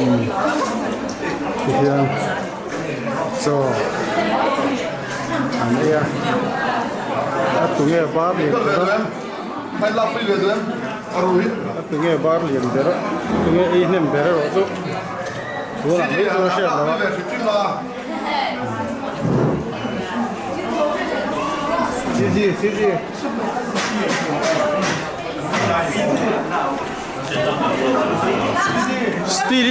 Speaker 1: umm tihian. Chaw an ei a, a tunge bar lian ber a, a tunge bar lian ber a, tunge ei hnem ber erawh chu tunah mai chuan a hriat loh a. Steel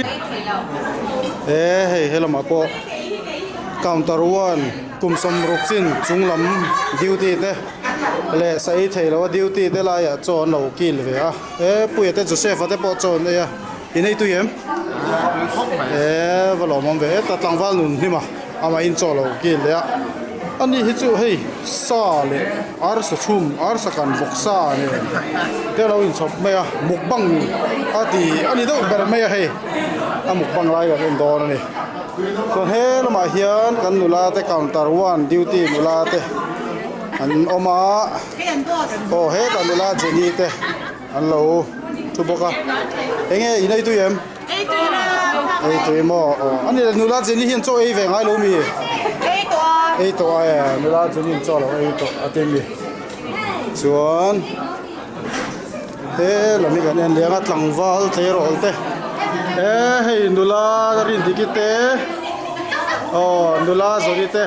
Speaker 1: e hei helamah pawh counter one kum sawmruk chin chung lam duty te leh sa ei thei loa duty te laiah chaw an lo kil ve a e puia te Joseph a te pawh chaw an ei a in ei tui em e va lawmawm ve heta tlangval nun hlim a amahin chaw lo kil leh a ani hi chu hei sa leh arsa chhum arsa kan vawk sa nen te lo inchhawp mai a mukbang a ti a ni deuh ber mai a hei a mukbang lai kan en dawn a ni chuan he lamah hian kan nula te counter one duty nula te an awm a aw hetah nula Jenny te an lo thu bawk a enge in ei tui em?
Speaker 5: Ei tui la.
Speaker 1: Ei tui maw? Aw. Ani le nula Jenny hian chaw ei ve ngai lo mi?
Speaker 5: Ei tawh a.
Speaker 1: Ei tawh a e, nula Jenny in chaw lo ei tawh a ti mi. Chuan he lam hi kan en leng a tlangval tleirawl te e hei nula Rindiki te aw nula Zawri te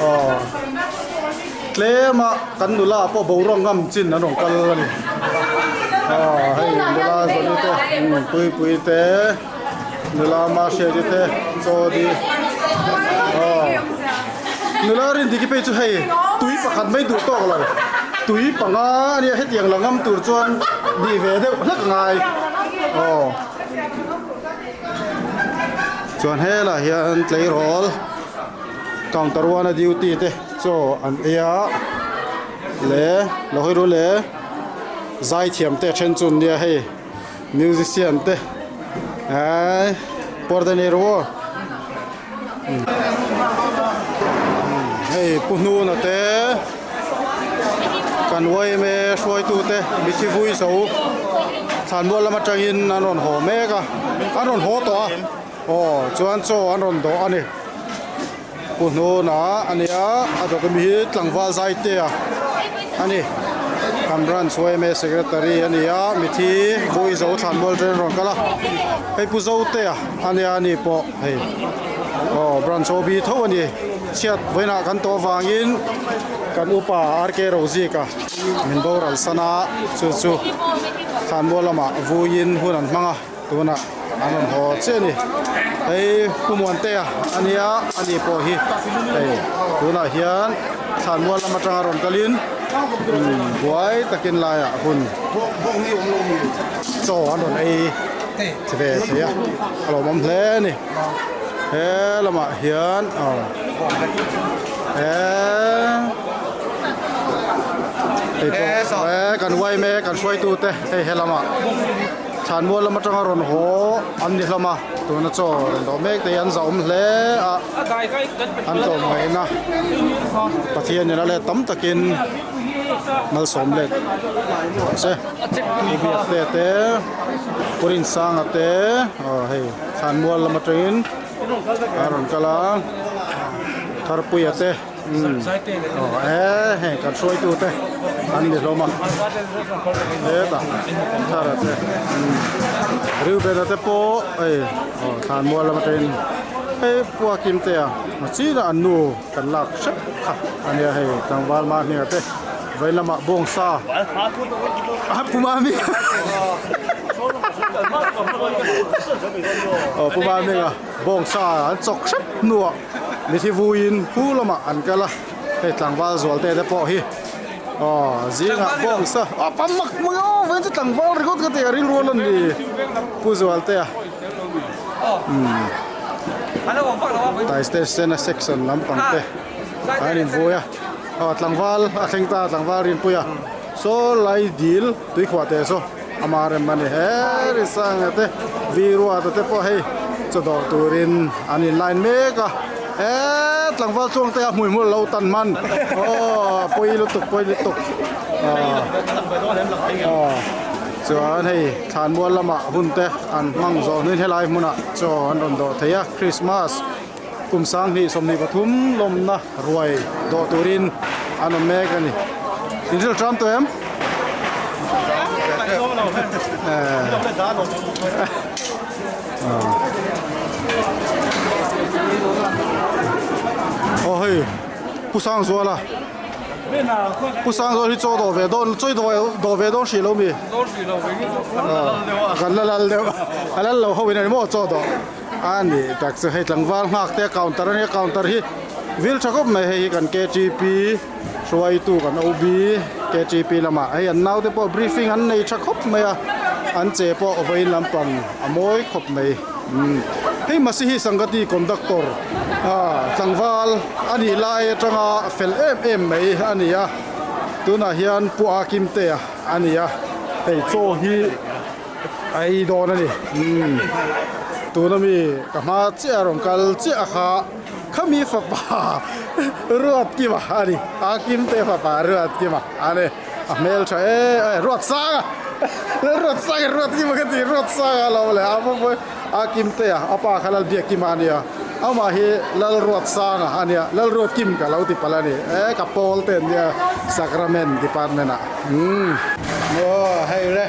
Speaker 1: aw Tlem a kan nula pawh boruak ngam chin an rawn kal a ni. Aw hei nula Zawni te Puipui te nula Mahriati te Chawdi aw nula Rindiki phei chu hei tui pakhat mai duh tawk lo tui panga a nia hetiang la ngam tur chuan nih ve deuh hlek a ngai aw chuan helaiah hian tleirawl counter one a duty te chaw an ei a le lo hawi ru le zaithiam te then chu an nia hei musician te eee pawr te nei ru aw hei pu hnuna te kan yma hruaitu te mithi vui zo thlanmual lam atangin an rawn haw mek a an rawn haw tawh a aw chuan chaw an rawn dawh a ni. Pu Hnuna a nia, a dawt ami hi tlangval Zaitea a ni. Kan branch yma secretary a ni a, mithi Buizo Thlanmual ṭen a rawn kal a. Hei Pu Zotea a nia ani pawh hei aw branch OB tho a ni. Chhiat vawiinah kan tawh avangin kan upa RK Rozika min boral san a, chu chu Thlanmual lamah vuiin hun an hmang a. Tunah an rawn haw chiah a ni. Hei Pu Muantea a nia, ani pawh hi hei tunah hian thlanmual lam atanga rawn kalin buai takin laiah hun chaw an rawn ei ve thei a, a lawmawm hle a ni. He lamah hian aw he hei pawh he kan uai mek kan hruaitute hei he lamah. Thlanmual lam atanga rawn haw an ni hlawm a, tuna chaw rawn dawh mek te hi an zahawm hle a, an tlawmngaihna Pathianin a let tam takin malsawm let rawh se. I biak te te Purinsanga te aw hei Thlanmual lam atangin a rawn kal a, Tharpuia te. Aw e heng kan hruaitu te an ni hlawm a hetah thar te Reuben-a te pawh hei aw thlanmual lam atangin. Hei pua kim te a a chinah an nu kan lak hrep kha a nia hei tlangval mahni te vei lamah bawngsa a pu mami aw pu mami a bawngsa an chawk hrep hnuah mithi vuiin pu lamah an kal a hei tlangval zual te te pawh hi aw zingah bawngsa aw pa mak mak aw vawiin chu tlangval ringawt ka ti a rilru a ni pu zual te a. Tlai station a section lampang te an invui a aw tlangval a thleng ta tlangval rinpui a saw lai dil tuikhuah teh saw ama rem a ni he ri sanga te viruata te pawh hei chaw dawr turin an in line mek a eee tlangval chuang te a hmui hmul lo tan hman aw pawi lutuk pawi lutuk aw. Chuan hei thlanmual lamah hun te an hmang zawh hnuin helai hmunah chaw an rawn dawh thei a, Christmas kum 2023 lawmna ruai dawh turin an awm mek a ni. In hril ṭam tawh em? Aw hei Pu Sangzuala. Pu Sangzawl hi chaw dawh ve dawn chaw dawh ve dawn hrih lo mi?
Speaker 7: Dawn hrih lo ve nge kan la lal deuh a.
Speaker 1: Kan la lal deuh a lal lo ho in a ni maw chaw dawh a ni tak chu hei tlangval nghak te counter a nia counter hi vil tha khawp mai hei hi kan KTP hruaitu kan OB KTP lamah hei an naute pawh briefing an nei tha khawp mai a an che pawh vawiin lampang a mawi khawp mai. Hei Masihi Sangati conductor tlangval a nih lai atanga fel em em mai a ni a, tunah hian Pu A Kimtea a ni a, hei chaw hi a ei dawn a ni. Tuna mi ka hma chiah a rawn kal chiah a kha khami fapa Ruatkima a ni, A Kimtea fapa Ruatkima a ni. A hmel tha e e ruat sang a ruat sang ruat kim ka ti ruat sang a lo le a pawh a kim te a a pa kha lal biak kim a nia amah hi lal ruat sang a ania lal ruat kim ka lo ti palh a ni e ka pawl te an nia sacrament department ah umm aw hei le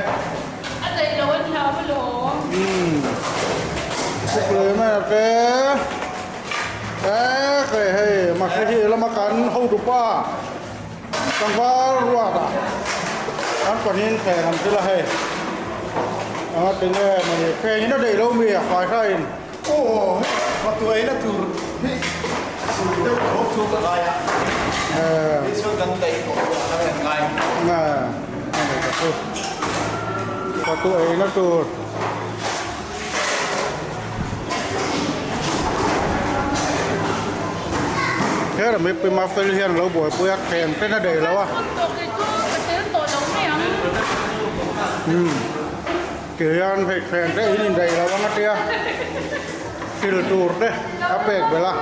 Speaker 4: a daih lo a ni a lo
Speaker 1: umm le mai a te e hei hei mahse hi lama kan hotu pa. Tlangval ruatah an pahnihin thleng an thil a hei anga tinge mawni thleng in a daih lo mi a fai hrain.
Speaker 7: Aw hmatuai na tur hi sur deuh khawp chu ka ngai a hei chuan kan daih tawh lo a kan ngai.
Speaker 1: Nge a nei ta chu hmatuai na tur. Hera mipui mafel hian lo buaipui a thleng ten a daih lo a ti hian hei thleng te in indaih lo ang a tia thil tur te a pek belh a.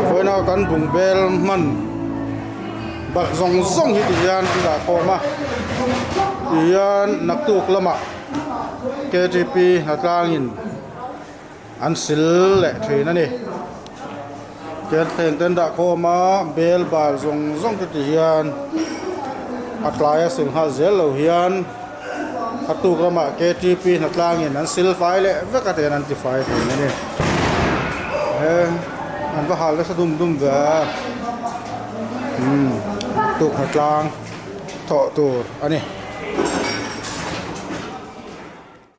Speaker 1: Vawiina kan bungbel hman balh zawng zawng hi ti hian an dah khawm a ti hian naktuk lamah ktp hnatlangin an sil leh thin a ni tian thleng te an dah khawm a bel bal zawng zawng te ti hian a tlai a sil nghal zel lo hian a tuk lamah ktp hnatlangin an sil fai leh vek a tian an ti fai thin a ni he an va hal nasa dum dum ve a umm tuk hnatlang thawh tur a ni.